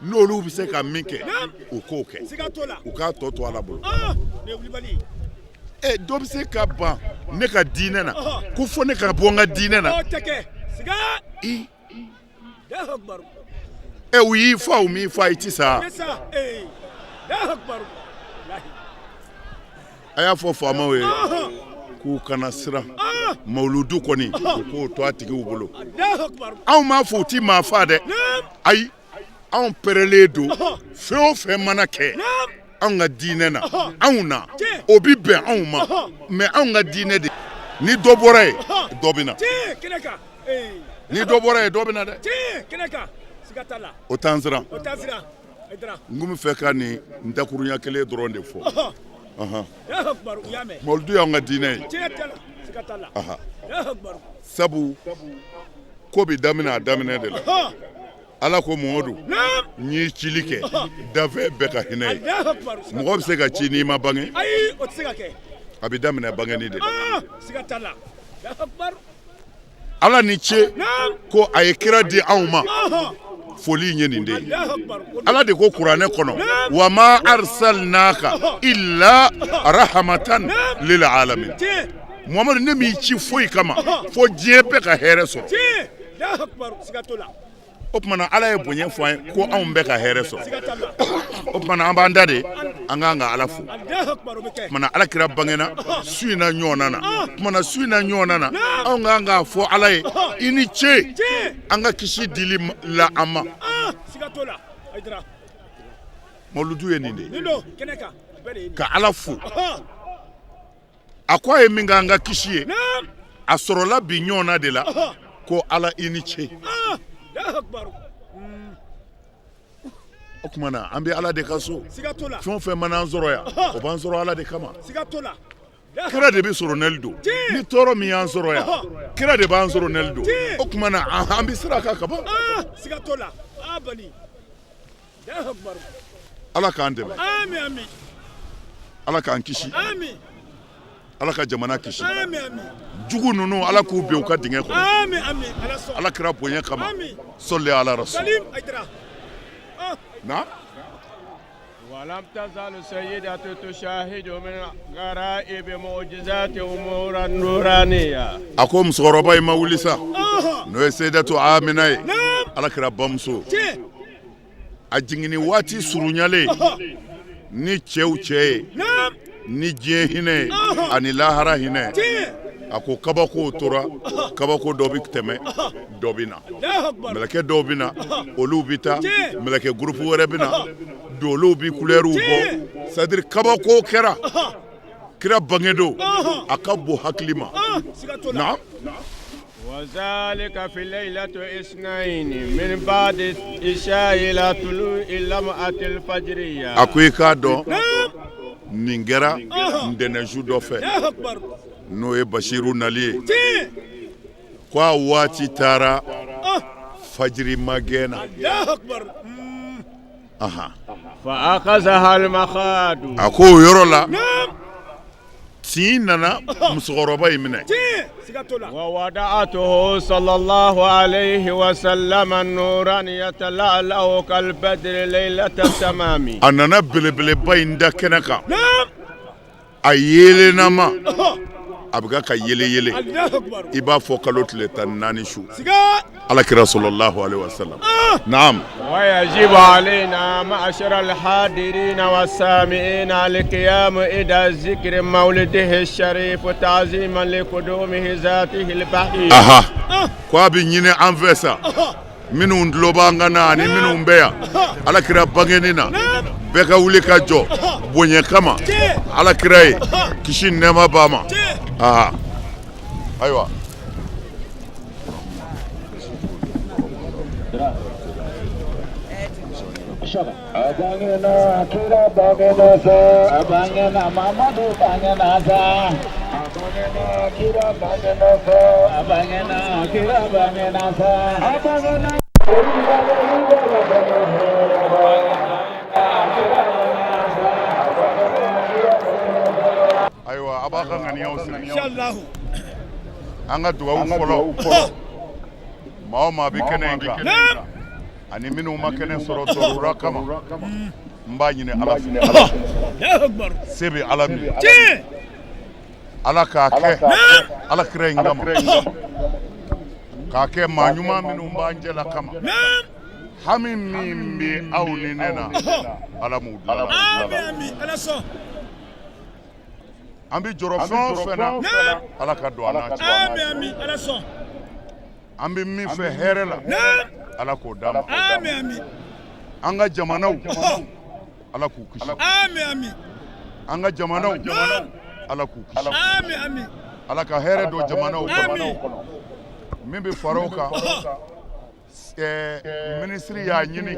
n'olu bɛ se ka min kɛ, u k'o kɛ, u k'a tɔ to Ala bolo. Ɛ, dɔ bɛ se ka ban ne ka diinɛ na ko fo ne ka bɔ n ka diinɛ na? Ɛ, u y'i fa, u m'i fa, i ti sa. A y'a fɔ faamaw ye k'u kana siran, mawuludu kɔni, u k'o to a tigiw bolo. Anw m'a fɔ u ti maa fa dɛ, ayi, anw pɛrɛlen don, fɛn o fɛn mana kɛ anw ka diinɛ na, anw na o bi bɛn anw ma, mais anw ka diinɛ de, ni dɔ bɔra yen, dɔ bɛ na, ni dɔ bɔra yen, dɔ bɛ na dɛ, o t'an siran. N kun bɛ fɛ ka nin dakurunya kelen dɔrɔn de fɔ. Mawuludu y'anw ka diinɛ ye, sabu ko bɛ daminɛ a daminɛ de la. Ala ko Mamadu, n y'i cili kɛ dafɛn bɛɛ ka hinɛ ye. Mɔgɔ bɛ se ka ci n'i ma bange? A bɛ daminɛ bangeni de la. Ala ni ce ko a ye kira di anw ma, foli ye nin de ye. Ala de ko kuranɛ kɔnɔ, wa ma arsalnaka illa rahamatan lil alamin. Muhamadu, ne m'i ci foyi kama fo diɲɛ bɛɛ ka hɛrɛ sɔrɔ. O tuma na Ala ye bonya fɔ an ye ko anw bɛ ka hɛrɛ sɔrɔ. O tuma na an b'an da de, an k'an ka Ala fo. O tuma na Ala kira bangena su in na ɲɔgɔnna na. O tuma na su in na ɲɔgɔnna na, anw k'an k'a fɔ Ala ye i ni ce an ka kisi dili la an ma. Mawuludu ye nin de ye, ka Ala fo. A ko a ye min k'an ka kisi ye, a sɔrɔla bi ɲɔgɔnna de la ko Ala i ni ce. O tuma na an bɛ Ala de ka so. Fɛn o fɛn mana an sɔrɔ yan, o b'an sɔrɔ Ala de kama. Kira de bɛ sɔrɔ nɛli don. Ni tɔɔrɔ min y'an sɔrɔ yan, kira de b'an sɔrɔ nɛli don. O tuma na an bɛ sira kan kaban. Ala k'an dɛmɛ, Ala k'an kisi, Ala ka jamana kisi. Jugu ninnu, Ala k'u bin u ka dingɛ kɔnɔ. Ala kira bonya kama, sɔli ala rasul. Na ولم تزل السيدة تشاهد من غرائب معجزات أمور النورانية A ko musokɔrɔba in ma wuli sa, n'o ye Seyidatu Amina ye, Ala kira bamuso. A jiginni waati surunyalen ni cɛw cɛ ye, ni diɲɛ hinɛ ye ani lahara hinɛ. A ko kabakow tora, kabako dɔ bɛ tɛmɛ, dɔ bɛ na. Mɛlɛkɛ dɔw bɛ na, olu bɛ taa. Mɛlɛkɛ gurupu wɛrɛ bɛ na, dolow bɛ kulɛriw bɔ. C'est à dire kabako kɛra kira bange don, a ka bon hakili ma. Naam. وذلك في ليلة اثنين من بعد عشاء إلى طلوع اللمعة الفجرية A ko i k'a dɔn, nin kɛra ntɛnɛnsu dɔ fɛ, n'o ye Basiru nali ye, ko a waati taara fajiri magɛn na. Ahan. فأخذها المخاض A ko o yɔrɔ la, tin nana musokɔrɔba in minɛ. ووضعته صلى الله عليه وسلم نورا يتلألأ كالبدر ليلة التمام A nana belebeleba in da kɛnɛ kan, a yeelennama, a bɛ ka yele yele i b'a fɔ kalo tile 14 su. Ala kira sallallahu alaihi wasallam. Naam. ويجب علينا معشر الحاضرين والسامعين القيام إلى ذكر مولده الشريف تعظيما لقدومه ذاته البهية Aha, ko a bɛ ɲini an fɛ sa, minnu tulo b'an kan na ani minnu bɛ yan, Ala kira bangeni na, bɛɛ ka wuli ka jɔ bonya kama Ala kira ye, kisi ni nɛɛma b'a ma. Aha, ayiwa. Abangena kira bangena sa, abangena Mamadu bangena sa, abangena kira bangena sa, abangena kira bangena sa, abangena. Ayiwa, a b'a ka ŋaniyaw siri. An ka dugawu fɔlɔ, maa o maa bɛ kɛnɛ in kan ani minnu ma kɛnɛ sɔrɔ dɔrɔra kama, n b'a ɲini Ala fɛ, se bɛ Ala min, Ala k'a kɛ Ala kira in kama, k'a kɛ maa ɲuman minnu b'an cɛ la kama. Hami min bɛ aw ni ne na, Ala m'u dilan. An bɛ jɔrɔ fɛn o fɛn na, Ala ka don an n'a cɛ. An bɛ min fɛ hɛrɛ la, Ala k'o d'an ma. An ka jamanaw, Ala k'u kisi. An ka jamanaw, Ala k'u kisi. Ala ka hɛrɛ don jamanaw kɔnɔ. Min bɛ fara o kan, minisiri y'a ɲini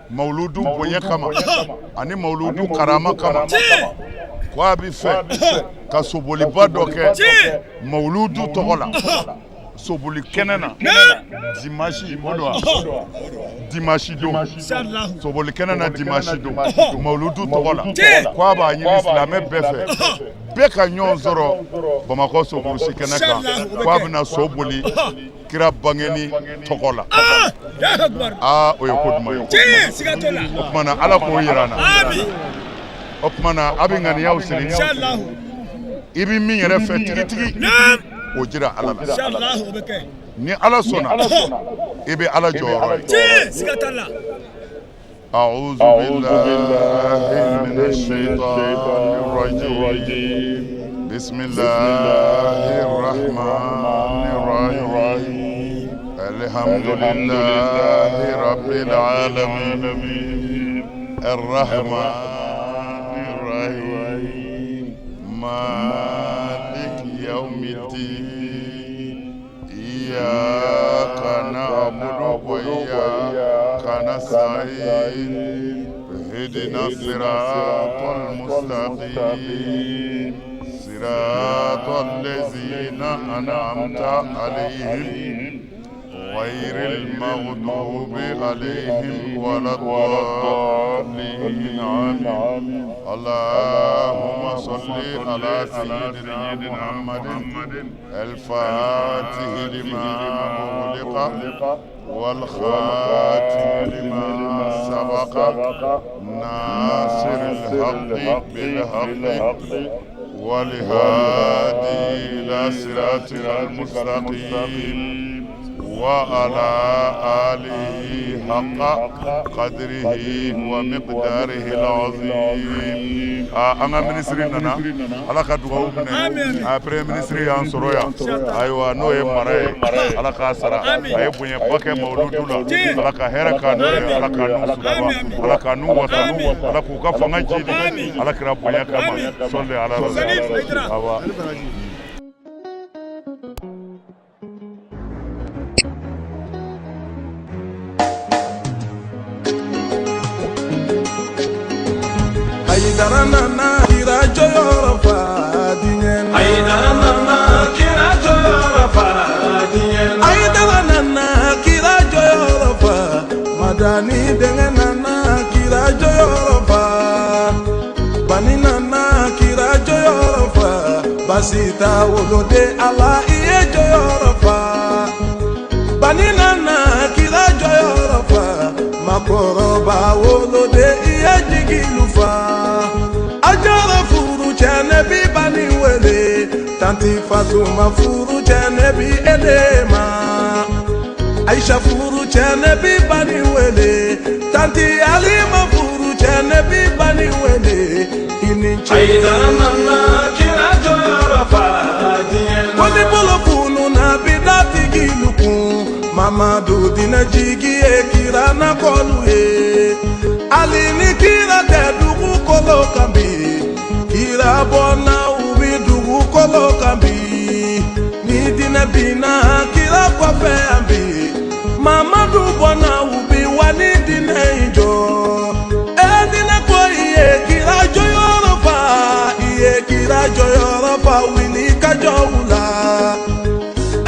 mawuludu bonya kama ani mawuludu karama kama, ko a bɛ fɛ ka soboliba dɔ kɛ mawuludu tɔgɔ la, soboli kɛnɛ na dimanche o don wa, dimanche don, soboli kɛnɛ na dimanche don, mawuludu tɔgɔ la, ko a b'a ɲini silamɛ bɛɛ fɛ, bɛɛ ka ɲɔgɔn sɔrɔ Bamakɔ sokurusi kɛnɛ kan, ko a bɛna so boli kira bangeni tɔgɔ la. Aa, o ye ko duman ye. O tuma na Ala k'o yira an na. O tuma na a bɛ ŋaniyaw siri, i bɛ min yɛrɛ fɛ tigitigi, o jira Ala la. Ni Ala sɔnna, I bɛ Ala jɔyɔrɔ ye. Tiɲɛ, siga t'a la. أعوذ بالله من الشيطان الرجيم بسم الله الرحمن الرحيم الحمد لله رب العالمين الرحمن الرحيم مالك يوم الدين إياك نعبد وإياك نستعين اهدنا الصراط المستقيم صراط الذين أنعمت عليهم غير المغضوب عليهم ولا الضالين آمين اللهم صل على سيدنا محمد الفاتح لما أغلق والخاتم لما سبق ناصر الحق بالحق والهادي إلى صراطك المستقيم وعلى آله حق قدره ومقداره العظيم an ka minisiri nana ala ka dugawu minɛ a premier ministre y'an sɔrɔ yan ayiwa n'o ye mara ye ala k'a sara a ye bonyaba kɛ mawuludu la ala ka hɛrɛ k'a n'u ye ala k'a n'u sutura ala k'a n'u wasa ala k'u ka fanga jidi ala kira bonya kama sɔli ala rasul awa Hayidara nana kira jɔyɔrɔ fa diɲɛ na. Hayidara nana kira jɔyɔrɔ fa diɲɛ na. Hayidara nana kira jɔyɔrɔ fa. Madani denkɛ nana kira jɔyɔrɔ fa. Bani nana kira jɔyɔrɔ fa. Basi t'a woloden Ala i ye jɔyɔrɔ fa. Bani nana kira jɔyɔrɔ fa. Makɔrɔba woloden i ye jigilu fa. A jɔrɔ furu cɛ ne bi bani wele. Tanti Fatuma furu cɛ ne bi Elema. Aisha furu cɛ ne bi bani wele. Tanti Alima furu cɛ ne bi bani wele. I ni ce. Hayidara nana kira jɔyɔrɔ fa diɲɛ na. Ko ni bolo fununa bi da tigilu kun. Mamadu dinɛ jigi ye kira nakɔlu ye. Hali ni kira tɛ dugukolo kan bi. Kira bɔnna u bi dugukolo kan bi. Ni dinɛ binna kira kɔfɛ yan bi. Mamadu bɔnna u bi wa ni dinɛ in jɔ. E dinɛ ko i ye kira jɔyɔrɔ fa. I ye kira jɔyɔrɔ fa wuli ka jɔ u la.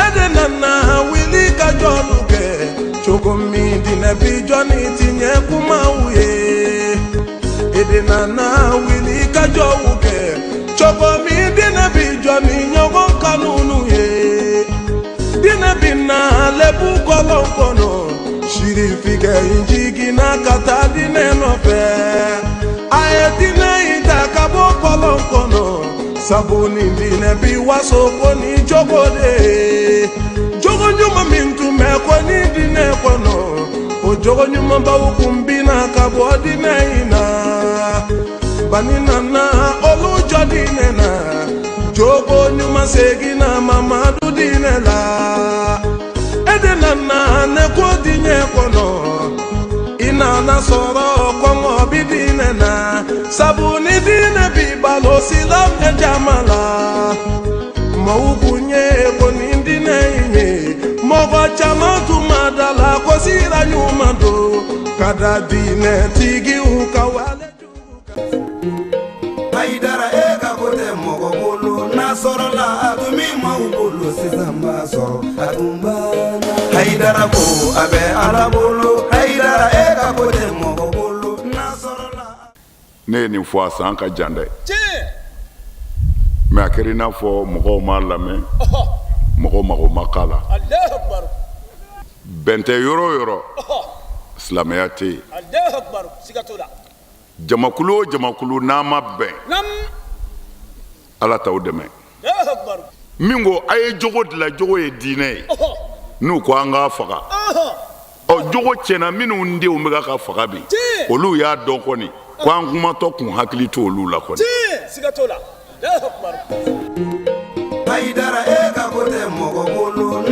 E de nana wuli ka jɔlu kɛ. Cogo min dinɛ bi jɔ ni tiɲɛ kumaw ye. E de nana wuli ka jɔw kɛ. Cogo min dinɛ bi jɔ ni ɲɔgɔn kanunu ye. Dinɛ bi na lebu kɔlɔn kɔnɔ. Sirifikɛ in jiginna ka taa dinɛ nɔfɛ. A ye dinɛ in ta ka bɔ kɔlɔn kɔnɔ. Sabu ni dinɛ bi waso ko ni jogo de ye. Jogo ɲuman min tun bɛ ko ni dinɛ kɔnɔ. O jogo ɲumanbaw kun binna ka bɔ dinɛ in na. Bani nana olu jɔ dinɛ na. Jogo ɲuman seginna Mamadu dinɛ la. E de nana ne ko diɲɛ kɔnɔ. I nana sɔrɔ kɔngɔ bi dinɛ na. Sabu ni dinɛ bi balo silamɛ jama la. Maaw kun ye ko nin dinɛ in ye. Mɔgɔ caman tun ma da la ko sira ɲuman don. Ka da dinɛ tigiw ka wale jugu kan. Hayidara e ka ko tɛ mɔgɔ bolo n'a sɔrɔla a tun bɛ maaw bolo sisan b'a sɔrɔ a tun banna. Hayidara ko a bɛ Ala bolo Hayidara e ka ko tɛ mɔgɔ bolo n'a sɔrɔla. Ne ye nin fɔ a san ka jan dɛ. Mais a kɛra i n'a fɔ mɔgɔw m'a lamɛn, mɔgɔw mago ma k'a la. Bɛn tɛ yɔrɔ o yɔrɔ, silamɛya tɛ yen. Jamakulu o jamakulu n'a ma bɛn, Ala t'aw dɛmɛ. Min ko a ye jogo dilan, jogo ye diinɛ ye. N'u ko an k'a faga, ɔ jogo tiɲɛna. Minnu denw bɛ ka faga bi, olu y'a dɔn kɔni ko an kumatɔ kun hakili to olu la kɔni. Siga t'o la. Hayidara, e ka ko tɛ mɔgɔ bolo.